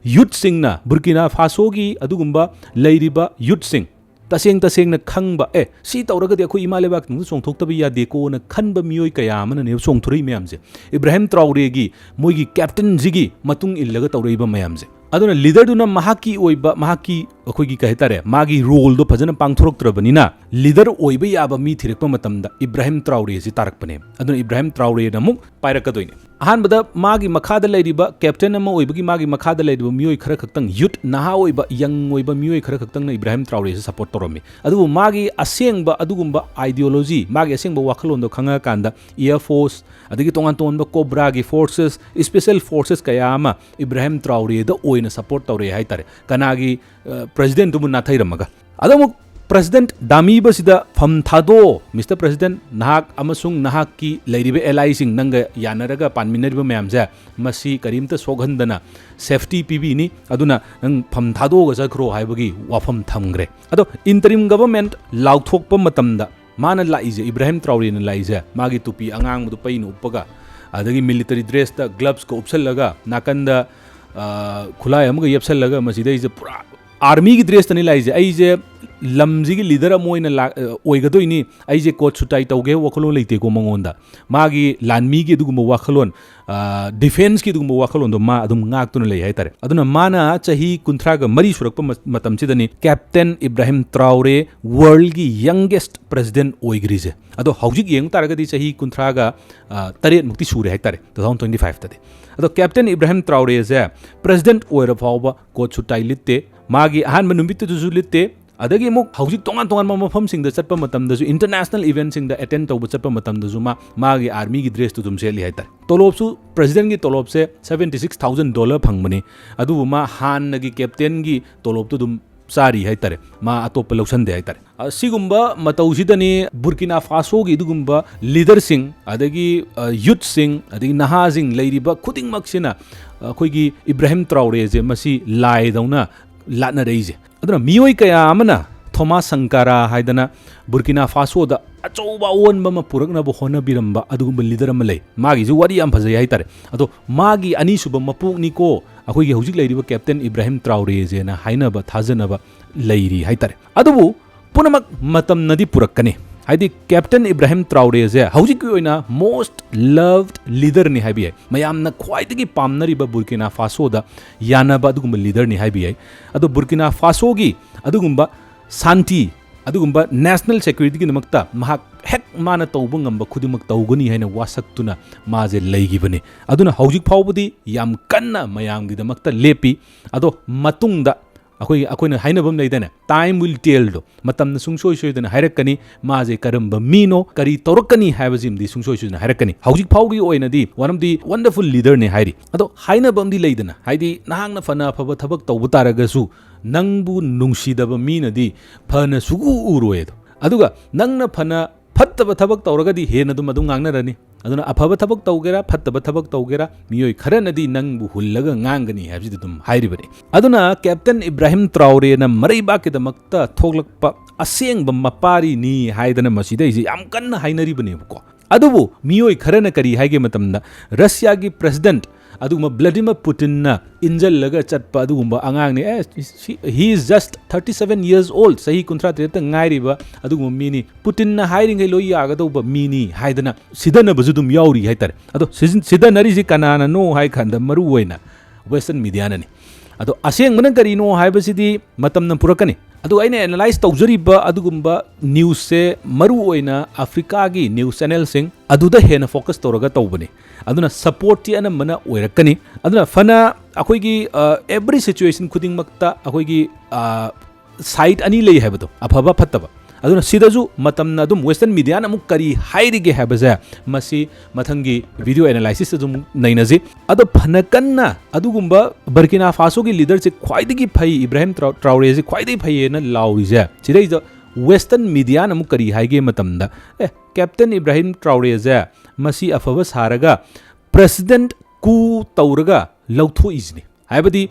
ꯌꯨꯠꯁꯤꯡꯅ, ꯕꯨꯔꯀꯤꯅꯥ ꯐꯥꯁꯣꯒꯤ ꯑꯗꯨꯒꯨꯝꯕ ꯂꯩꯔꯤꯕ ꯌꯨꯠꯁꯤꯡ, ꯇꯁꯦꯡ ꯇꯁꯦꯡꯅ ꯈꯪꯕ, "ꯑꯦ, ꯁꯤ ꯇꯧꯔꯒꯗꯤ ꯑꯩꯈꯣꯏ ꯏꯃꯥ ꯂꯩꯕꯥꯛꯇꯨꯗ ꯆꯣꯡꯊꯣꯛꯇꯕ ꯌꯥꯗꯦꯀꯣꯅ" ꯈꯟꯕ ꯃꯤꯑꯣꯏ ꯀꯌꯥ ꯑꯃꯅꯅꯦꯕ ꯆꯣꯡꯊꯣꯔꯛꯏ ꯃꯌꯥꯝꯁꯦ꯫ ꯏꯕ꯭ꯔꯥꯍꯤꯝ ꯇ꯭ꯔꯥꯎꯔꯦꯒꯤ ꯃꯣꯏꯒꯤ ꯀꯦꯞꯇꯦꯟꯁꯤꯒꯤ ꯃꯇꯨꯡ ꯏꯜꯂꯒ ꯇꯧꯔꯛꯏꯕ ꯃꯌꯥꯝꯁꯦ꯫ ꯑꯗꯨꯅ ꯂꯤꯗꯔꯗꯨꯅ ꯃꯍꯥꯛꯀꯤ ꯑꯣꯏꯕ, ꯃꯍꯥꯛꯀꯤ, ꯑꯩꯈꯣꯏꯒꯤ, ꯀꯩ ꯍꯥꯏꯇꯥꯔꯦ, ꯃꯥꯒꯤ ꯔꯣꯜꯗꯣ ꯐꯖꯅ ꯄꯥꯡꯊꯣꯔꯛꯇ꯭ꯔꯕꯅꯤꯅ, ꯂꯤꯗꯔ ꯑꯣꯏꯕ ꯌꯥꯕ ꯃꯤ ꯊꯤꯔꯛꯄ ꯃꯇꯝꯗ ꯏꯕ꯭ꯔꯥꯍꯤꯝ ꯇ꯭ꯔꯥꯎꯔꯦ ꯑꯁꯤ ꯇꯥꯔꯛꯄꯅꯦ꯫ ꯑꯗꯨꯅ ꯏꯕ꯭ꯔꯥꯍꯤꯝ ꯇ꯭ꯔꯥꯎꯔꯦꯅ ꯑꯃꯨꯛ ꯄꯥꯏꯔꯛꯀꯗꯣꯏꯅꯦ꯫ ꯑꯍꯥꯟꯕꯗ ꯃꯥꯒꯤ ꯃꯈꯥꯗ ꯂꯩꯔꯤꯕ, ꯀꯦꯞꯇꯦꯟ ꯑꯃ ꯑꯣꯏꯕꯒꯤ ꯃꯥꯒꯤ ꯃꯈꯥꯗ ꯂꯩꯔꯤꯕ ꯃꯤꯑꯣꯏ ꯈꯔ ꯈꯛꯇꯪ, ꯌꯨꯠ, ꯅꯍꯥ ꯑꯣꯏꯕ, ꯌꯪ ꯑꯣꯏꯕ ꯃꯤꯑꯣꯏ ꯈꯔ ꯈꯛꯇꯪꯅ ꯏꯕ꯭ꯔꯥꯍꯤꯝ ꯇ꯭ꯔꯥꯎꯔꯦꯁꯦ ꯁꯄꯣꯔꯠ ꯇꯧꯔꯝꯃꯤ꯫ ꯑꯗꯨꯕꯨ ꯃꯥꯒꯤ ꯑꯁꯦꯡꯕ ꯑꯗꯨꯒꯨꯝꯕ ꯑꯥꯏꯗꯤꯌꯣꯂꯣꯖꯤ, ꯃꯥꯒꯤ ꯑꯁꯦꯡꯕ ꯋꯥꯈꯜꯂꯣꯟꯗꯣ ꯈꯪꯉꯛꯑꯀꯥꯟꯗ, ꯑꯦꯌꯔ ꯐꯣꯔꯁ, ꯑꯗꯒꯤ ꯇꯣꯉꯥꯟ ꯇꯣꯉꯥꯟꯕ ꯀꯣꯕ꯭ꯔꯥꯒꯤ ꯐꯣꯔꯁꯦꯁ, ꯏꯁꯄꯦꯁꯦꯜ ꯐꯣꯔꯁꯦꯁ ꯀꯌꯥ ꯑꯃ ꯏꯕ꯭ꯔꯥꯍꯤꯝ ꯇ꯭ꯔꯥꯎꯔꯦꯗ ꯑꯣꯏꯅ ꯁꯄꯣꯔꯠ ꯇꯧꯔꯛꯑꯦ ꯍꯥꯏꯇꯥꯔꯦ, ꯀꯅꯥꯒꯤ, ꯑ, ꯄ꯭ꯔꯦꯁꯤꯗꯦꯟꯠꯇꯨꯕꯨ ꯅꯥꯊꯩꯔꯝꯃꯒ꯫ ꯑꯗꯣ ꯑꯃꯨꯛ ꯄ꯭ꯔꯦꯁꯤꯗꯦꯟꯠ ꯗꯥꯃꯤꯕꯁꯤꯗ, "ꯐꯝ ꯊꯥꯗꯣꯛꯑꯣ, ꯃꯤꯁꯇꯔ ꯄ꯭ꯔꯦꯁꯤꯗꯦꯟꯠ, ꯅꯍꯥꯛ ꯑꯃꯁꯨꯡ ꯅꯍꯥꯛꯀꯤ ꯂꯩꯔꯤꯕ ꯑꯦꯂꯥꯏꯁꯤꯡ, ꯅꯪꯒ ꯌꯥꯅꯔꯒ ꯄꯥꯟꯃꯤꯟꯅꯔꯤꯕ ꯃꯌꯥꯝꯁꯦ, ꯃꯁꯤ ꯀꯔꯤꯝꯇ ꯁꯣꯛꯍꯟꯗꯅ ꯁꯦꯐꯇꯤ ꯄꯤꯕꯤꯅꯤ, ꯑꯗꯨꯅ ꯅꯪ ꯐꯝ ꯊꯥꯗꯣꯛꯑꯒ ꯆꯠꯈ꯭ꯔꯣ" ꯍꯥꯏꯕꯒꯤ ꯋꯥꯐꯝ ꯊꯝꯈ꯭ꯔꯦ꯫ ꯑꯗꯣ ꯏꯟꯇꯔꯤꯝ ꯒꯚꯔꯟꯃꯦꯟꯠ ꯂꯥꯎꯊꯣꯛꯄ ꯃꯇꯝꯗ, ꯃꯥꯅ ꯂꯥꯛꯏꯁꯦ, ꯏꯕ꯭ꯔꯥꯍꯤꯝ ꯇ꯭ꯔꯥꯎꯔꯦꯅ ꯂꯥꯛꯏꯁꯦ, ꯃꯥꯒꯤ ꯇꯨꯄꯤ ꯑꯉꯥꯡꯕꯗꯣ ꯄꯩꯅ ꯎꯞꯄꯒ, ꯑꯗꯒꯤ ꯃꯤꯂꯤꯇꯔꯤ ꯗ꯭ꯔꯦꯁꯇ, ꯒ꯭ꯂꯚꯁꯀ ꯎꯞꯁꯜꯂꯒ, ꯅꯥꯀꯟꯗ, ꯑ, ꯈꯨꯠꯂꯥꯏ ꯑꯃꯒ ꯌꯦꯞꯁꯜꯂꯒ, ꯃꯁꯤꯗꯩꯁꯦ ꯄꯨꯔꯥ ꯑꯥꯔꯃꯤꯒꯤ ꯗ꯭ꯔꯦꯁꯇꯅꯤ ꯂꯥꯛꯏꯁꯦ꯫ ꯑꯩꯁꯦ ꯂꯝꯁꯤꯒꯤ ꯂꯤꯗꯔ ꯑꯃ ꯑꯣꯏꯅ ꯂꯥꯛ-, ꯑ, ꯑꯣꯏꯒꯗꯣꯏꯅꯤ, ꯑꯩꯁꯦ ꯀꯣꯠ ꯁꯨꯠ ꯇꯥꯏ ꯇꯧꯒꯦ ꯍꯥꯏꯕ ꯋꯥꯈꯜꯂꯣꯟ ꯂꯩꯇꯦꯀꯣ ꯃꯉꯣꯟꯗ꯫ ꯃꯥꯒꯤ ꯂꯥꯟꯃꯤꯒꯤ ꯑꯗꯨꯒꯨꯝꯕ ꯋꯥꯈꯜꯂꯣꯟ, ꯑ, ꯗꯤꯐꯦꯟꯁꯀꯤ ꯑꯗꯨꯒꯨꯝꯕ ꯋꯥꯈꯜꯂꯣꯟꯗꯣ ꯃꯥ ꯑꯗꯨꯝ ꯉꯥꯛꯇꯨꯅ ꯂꯩ ꯍꯥꯏꯇꯥꯔꯦ꯫ ꯑꯗꯨꯅ ꯃꯥꯅ ꯆꯍꯤ ꯀꯨꯟꯊ꯭ꯔꯥꯒ ꯃꯔꯤ ꯁꯨꯔꯛꯄ ꯃ-, ꯃꯇꯝꯁꯤꯗꯅꯤ ꯀꯦꯞꯇꯦꯟ ꯏꯕ꯭ꯔꯥꯍꯤꯝ ꯇ꯭ꯔꯥꯎꯔꯦ ꯋꯥꯔꯜꯒꯤ ꯌꯪꯒꯦꯁ ꯄ꯭ꯔꯦꯁꯤꯗꯦꯟ ꯑꯣꯏꯈ꯭ꯔꯤꯁꯦ꯫ ꯑꯗꯣ ꯍꯧꯖꯤꯛ ꯌꯦꯡ ꯇꯥꯔꯒꯗꯤ ꯆꯍꯤ ꯀꯨꯟꯊ꯭ꯔꯥꯒ, ꯑ, ꯇꯔꯦꯠꯃꯨꯛꯇꯤ ꯁꯨꯔꯦ ꯍꯥꯏꯇꯥꯔꯦ, ꯇꯨ ꯊꯥꯎꯖꯟ ꯇ꯭ꯋꯦꯟꯇꯤ ꯐꯥꯏꯚꯇꯗꯤ꯫ ꯑꯗꯣ ꯀꯦꯞꯇꯦꯟ ꯏꯕ꯭ꯔꯥꯍꯤꯝ ꯇ꯭ꯔꯥꯎꯔꯦꯁꯦ ꯄ꯭ꯔꯦꯁꯤꯗꯦꯟ ꯑꯣꯏꯔ ꯐꯥꯎꯕ ꯀꯣꯠ ꯁꯨꯠ ꯇꯥꯏ ꯂꯤꯠꯇꯦ꯫ ꯃꯥꯒꯤ ꯑꯍꯥꯟꯕ ꯅꯨꯃꯤꯠꯇꯨꯗꯁꯨ ꯂꯤꯠꯇꯦ꯫ ꯑꯗꯒꯤ ꯑꯃꯨꯛ ꯍꯧꯖꯤꯛ ꯇꯣꯉꯥꯟ ꯇꯣꯉꯥꯟꯕ ꯃꯐꯝꯁꯤꯡꯗ ꯆꯠꯄ ꯃꯇꯝꯗꯁꯨ, ꯏꯟꯇꯔꯅꯦꯁꯅꯦꯜ ꯏꯚꯦꯟꯁꯤꯡꯗ ꯑꯦꯇꯦꯟ ꯇꯧꯕ ꯆꯠꯄ ꯃꯇꯝꯗꯁꯨ ꯃꯥ ꯃꯥꯒꯤ ꯑꯥꯔꯃꯤꯒꯤ ꯗ꯭ꯔꯦꯁꯇꯨ ꯑꯗꯨꯝ ꯁꯦꯠꯂꯤ ꯍꯥꯏꯇꯥꯔꯦ꯫ ꯇꯣꯂꯣꯞꯁꯨ, ꯄ꯭ꯔꯦꯁꯤꯗꯦꯟꯒꯤ ꯇꯣꯂꯣꯞꯁꯦ ꯁꯕꯦꯟꯇꯤ ꯁꯤꯛꯁ ꯊꯥꯎꯖꯟ ꯗꯣꯂꯔ ꯐꯪꯕꯅꯤ꯫ ꯑꯗꯨꯕꯨ ꯃꯥ ꯍꯥꯟꯅꯒꯤ ꯀꯦꯞꯇꯦꯟꯒꯤ ꯇꯣꯂꯣꯞꯇꯨ ꯑꯗꯨꯝ ꯆꯥꯔꯤ ꯍꯥꯏꯇꯥꯔꯦ, ꯃꯥ ꯑꯇꯣꯞꯄ ꯂꯧꯁꯟꯗꯦ ꯍꯥꯏꯇꯥꯔꯦ꯫ ꯑꯁꯤꯒꯨꯝꯕ ꯃꯇꯧꯁꯤꯗꯅꯤ ꯕꯨꯔꯀꯤꯅꯥ ꯐꯥꯁꯣꯒꯤ ꯑꯗꯨꯒꯨꯝꯕ ꯂꯤꯗꯔꯁꯤꯡ, ꯑꯗꯒꯤ, ꯑ, ꯌꯨꯠꯁꯤꯡ, ꯑꯗꯒꯤ ꯅꯍꯥꯁꯤꯡ ꯂꯩꯔꯤꯕ ꯈꯨꯗꯤꯡꯃꯛꯁꯤꯅ ꯑꯩꯈꯣꯏꯒꯤ ꯏꯕ꯭ꯔꯥꯍꯤꯝ ꯇ꯭ꯔꯥꯎꯔꯦꯁꯦ ꯃꯁꯤ ꯂꯥꯏꯗꯧꯅ ꯂꯥꯠꯅꯔꯛꯏꯁꯦ꯫ ꯑꯗꯨꯅ ꯃꯤꯑꯣꯏ ꯀꯌꯥ ꯑꯃꯅ ꯊꯣꯃꯥꯁ ꯁꯪꯀꯥꯔꯥ ꯍꯥꯏꯗꯅ ꯕꯨꯔꯀꯤꯅꯥ ꯐꯥꯁꯣꯗ ꯑꯆꯧꯕ ꯑꯑꯣꯟꯕ ꯑꯃ ꯄꯨꯔꯛꯅꯕ ꯍꯣꯠꯅꯕꯤꯔꯝꯕ ꯑꯗꯨꯒꯨꯝꯕ ꯂꯤꯗꯔ ꯑꯃ ꯂꯩ꯫ ꯃꯥꯒꯤꯁꯨ ꯋꯥꯔꯤ ꯌꯥꯝ ꯐꯖꯩ ꯍꯥꯏꯇꯥꯔꯦ꯫ ꯑꯗꯣ ꯃꯥꯒꯤ ꯑꯅꯤꯁꯨꯕ ꯃꯄꯣꯛꯅꯤꯀꯣ ꯑꯩꯈꯣꯏꯒꯤ ꯍꯧꯖꯤꯛ ꯂꯩꯔꯤꯕ ꯀꯦꯞꯇꯦꯟ ꯏꯕ꯭ꯔꯥꯍꯤꯝ ꯇ꯭ꯔꯥꯎꯔꯦꯁꯦꯅ ꯍꯥꯏꯅꯕ ꯊꯥꯖꯅꯕ ꯂꯩꯔꯤ ꯍꯥꯏꯇꯥꯔꯦ꯫ ꯑꯗꯨꯕꯨ ꯄꯨꯝꯅꯃꯛ ꯃꯇꯝꯅꯗꯤ ꯄꯨꯔꯛꯀꯅꯤ꯫ ꯍꯥꯏꯗꯤ ꯀꯦꯞꯇꯦꯟ ꯏꯕ꯭ꯔꯥꯍꯤꯝ ꯇ꯭ꯔꯥꯎꯔꯦꯁꯦ ꯍꯧꯖꯤꯛꯀꯤ ꯑꯣꯏꯅ most loved leaderꯅꯤ ꯍꯥꯏꯕ ꯌꯥꯏ꯫ ꯃꯌꯥꯝꯅ ꯈ꯭ꯋꯥꯏꯗꯒꯤ ꯄꯥꯝꯅꯔꯤꯕ ꯕꯨꯔꯀꯤꯅꯥ ꯐꯥꯁꯣꯗ ꯌꯥꯅꯕ ꯑꯗꯨꯒꯨꯝꯕ ꯂꯤꯗꯔꯅꯤ ꯍꯥꯏꯕ ꯌꯥꯏ꯫ ꯑꯗꯣ ꯕꯨꯔꯀꯤꯅꯥ ꯐꯥꯁꯣꯒꯤ ꯑꯗꯨꯒꯨꯝꯕ ꯁꯥꯟꯇꯤ, ꯑꯗꯨꯒꯨꯝꯕ ꯅꯦꯁꯅꯦꯜ ꯁꯦꯀ꯭ꯌꯨꯔꯤꯇꯤꯒꯤꯗꯃꯛꯇ ꯃꯍꯥꯛ ꯍꯦꯛ ꯃꯥꯅ ꯇꯧꯕ ꯉꯝꯕ ꯈꯨꯗꯤꯡꯃꯛ ꯇꯧꯒꯅꯤ ꯍꯥꯏꯅ ꯋꯥꯁꯛꯇꯨꯅ ꯃꯥꯁꯦ ꯂꯩꯈꯤꯕꯅꯤ꯫ ꯑꯗꯨꯅ ꯍꯧꯖꯤꯛ ꯐꯥꯎꯕꯗꯤ ꯌꯥꯝ ꯀꯟꯅ ꯃꯌꯥꯝꯒꯤꯗꯃꯛꯇ ꯂꯦꯞꯄꯤ꯫ ꯑꯗꯣ ꯃꯇꯨꯡꯗ ꯑꯩꯈꯣꯏ, ꯑꯩꯈꯣꯏꯅ ꯍꯥꯏꯅꯕ ꯑꯃ ꯂꯩꯗꯥꯏꯅꯦ, "Time will tell"ꯗꯣ, ꯃꯇꯝꯅ ꯁꯨꯡꯁꯣꯏ ꯁꯣꯏꯗꯅ ꯍꯥꯏꯔꯛꯀꯅꯤ, ꯃꯥꯁꯦ ꯀꯔꯝꯕ ꯃꯤꯅꯣ, ꯀꯔꯤ ꯇꯧꯔꯛꯀꯅꯤ ꯍꯥꯏꯕꯁꯤꯃꯗꯤ ꯁꯨꯡꯁꯣꯏ ꯁꯣꯏꯗꯅ ꯍꯥꯏꯔꯛꯀꯅꯤ꯫ ꯍꯧꯖꯤꯛ ꯐꯥꯎꯒꯤ ꯑꯣꯏꯅꯗꯤ one of the wonderful leaderꯅꯤ ꯍꯥꯏꯔꯤ꯫ ꯑꯗꯣ ꯍꯥꯏꯅꯕ ꯑꯃꯗꯤ ꯂꯩꯗꯅ, ꯍꯥꯏꯗꯤ ꯅꯍꯥꯛꯅ ꯐꯅ ꯑꯐꯕ ꯊꯕꯛ ꯇꯧꯕ ꯇꯥꯔꯒꯁꯨ ꯅꯪꯕꯨ ꯅꯨꯡꯁꯤꯗꯕ ꯃꯤꯅꯗꯤ ꯐꯅ ꯁꯨꯛꯎ ꯎꯔꯣꯏ ꯑꯗꯣ꯫ ꯑꯗꯨꯒ ꯅꯪꯅ ꯐꯅ ꯐꯠꯇꯕ ꯊꯕꯛ ꯇꯧꯔꯒꯗꯤ ꯍꯦꯟꯅ ꯑꯗꯨꯝ ꯑꯗꯨꯝ ꯉꯥꯡꯅꯔꯅꯤ꯫ ꯑꯗꯨꯅ ꯑꯐꯕ ꯊꯕꯛ ꯇꯧꯒꯦꯔꯥ, ꯐꯠꯇꯕ ꯊꯕꯛ ꯇꯧꯒꯦꯔꯥ, ꯃꯤꯑꯣꯏ ꯈꯔꯅꯗꯤ ꯅꯪꯕꯨ ꯍꯨꯜꯂꯒ ꯉꯥꯡꯒꯅꯤ ꯍꯥꯏꯕꯁꯤꯗꯤ ꯑꯗꯨꯝ ꯍꯥꯏꯔꯤꯕꯅꯤ꯫ ꯑꯗꯨꯅ ꯀꯦꯞꯇꯦꯟ ꯏꯕ꯭ꯔꯥꯍꯤꯝ ꯇ꯭ꯔꯥꯎꯔꯦꯅ ꯃꯔꯩꯕꯥꯛꯀꯤꯗꯃꯛꯇ ꯊꯣꯛꯂꯛꯄ ꯑꯁꯦꯡꯕ ꯃꯄꯥꯔꯤꯅꯤ ꯍꯥꯏꯗꯅ ꯃꯁꯤꯗꯩꯁꯦ ꯌꯥꯝ ꯀꯟꯅ ꯍꯥꯏꯅꯔꯤꯕꯅꯦꯕꯀꯣ꯫ ꯑꯗꯨꯕꯨ ꯃꯤꯑꯣꯏ ꯈꯔꯅ ꯀꯔꯤ ꯍꯥꯏꯒꯦ ꯃꯇꯝꯗ, ꯔꯁꯤꯌꯥꯒꯤ ꯄ꯭ꯔꯦꯁꯤꯗꯦꯟꯠ ꯑꯗꯨꯒꯨꯝꯕ ꯕ꯭ꯂꯥꯗꯤꯃꯤꯔ ꯄꯨꯇꯤꯟꯅ ꯏꯟꯖꯜꯂꯒ ꯆꯠꯄ ꯑꯗꯨꯒꯨꯝꯕ ꯑꯉꯥꯡꯅꯤ꯫ ꯑꯦ, he is just thirty seven years old, ꯆꯍꯤ ꯀꯨꯟꯊ꯭ꯔꯥ ꯇꯔꯦꯠꯇ ꯉꯥꯏꯔꯤꯕ ꯑꯗꯨꯒꯨꯝꯕ ꯃꯤꯅꯤ꯫ ꯄꯨꯇꯤꯟꯅ ꯍꯥꯏꯔꯤꯉꯩ ꯂꯣꯏ ꯌꯥꯒꯗꯧꯕ ꯃꯤꯅꯤ ꯍꯥꯏꯗꯅ ꯁꯤꯗꯅꯕꯁꯨ ꯑꯗꯨꯝ ꯌꯥꯎꯔꯤ ꯍꯥꯏꯇꯥꯔꯦ꯫ ꯑꯗꯣ ꯁꯤꯖꯤꯟ-, ꯁꯤꯗꯅꯔꯤꯁꯤ ꯀꯅꯥꯅꯅꯣ ꯍꯥꯏ ꯀꯥꯟꯗ ꯃꯔꯨ ꯑꯣꯏꯅ Western mediaꯅꯅꯤ꯫ ꯑꯗꯣ ꯑꯁꯦꯡꯕꯅ ꯀꯔꯤꯅꯣ ꯍꯥꯏꯕꯁꯤꯗꯤ ꯃꯇꯝꯅ ꯄꯨꯔꯛꯀꯅꯤ꯫ ꯑꯗꯨ ꯑꯩꯅ analyse ꯇꯧꯖꯔꯤꯕ ꯑꯗꯨꯒꯨꯝꯕ newsꯁꯦ ꯃꯔꯨ ꯑꯣꯏꯅ ꯑꯐ꯭ꯔꯤꯀꯥꯒꯤ news channelꯁꯤꯡ ꯑꯗꯨꯗ ꯍꯦꯟꯅ focus ꯇꯧꯔꯒ ꯇꯧꯕꯅꯤ꯫ ꯑꯗꯨꯅ supportꯇꯤ ꯑꯅꯝꯕꯅ ꯑꯣꯏꯔꯛꯀꯅꯤ꯫ ꯑꯗꯨꯅ ꯐꯅ ꯑꯩꯈꯣꯏꯒꯤ, ꯑ, every situation ꯈꯨꯗꯤꯡꯃꯛꯇ ꯑꯩꯈꯣꯏꯒꯤ, ꯑ, side ꯑꯅꯤ ꯂꯩ ꯍꯥꯏꯕꯗꯣ, ꯑꯐꯕ ꯐꯠꯇꯕ꯫ ꯑꯗꯨꯅ ꯁꯤꯗꯁꯨ ꯃꯇꯝꯅ ꯑꯗꯨꯝ Western mediaꯅ ꯑꯃꯨꯛ ꯀꯔꯤ ꯍꯥꯏꯔꯤꯒꯦ ꯍꯥꯏꯕꯁꯦ ꯃꯁꯤ ꯃꯊꯪꯒꯤ video analysisꯇꯁꯨ ꯑꯃꯨꯛ ꯅꯩꯅꯁꯤ꯫ ꯑꯗꯣ ꯐꯅ ꯀꯟꯅ ꯑꯗꯨꯒꯨꯝꯕ ꯕꯔꯀꯤꯅꯥ ꯐꯥꯁꯣꯒꯤ leaderꯁꯦ ꯈ꯭ꯋꯥꯏꯗꯒꯤ ꯐꯩ, ꯏꯕ꯭ꯔꯥꯍꯤꯝ ꯇ꯭ꯔꯥꯎ-, ꯇ꯭ꯔꯥꯎꯔꯦꯁꯦ ꯈ꯭ꯋꯥꯏꯗꯒꯤ ꯐꯩꯌꯦꯅ ꯂꯥꯎꯔꯤꯁꯦ, ꯁꯤꯗꯩꯗ Western mediaꯅ ꯑꯃꯨꯛ ꯀꯔꯤ ꯍꯥꯏꯒꯦ ꯃꯇꯝꯗ, ꯑꯦ, Captain ꯏꯕ꯭ꯔꯥꯍꯤꯝ ꯇ꯭ꯔꯥꯎꯔꯦꯁꯦ ꯃꯁꯤ ꯑꯐꯕ ꯁꯥꯔꯒ president coup ꯇꯧꯔꯒ ꯂꯧꯊꯣꯛꯏꯁꯤꯅꯤ꯫ ꯍꯥꯏꯕꯗꯤ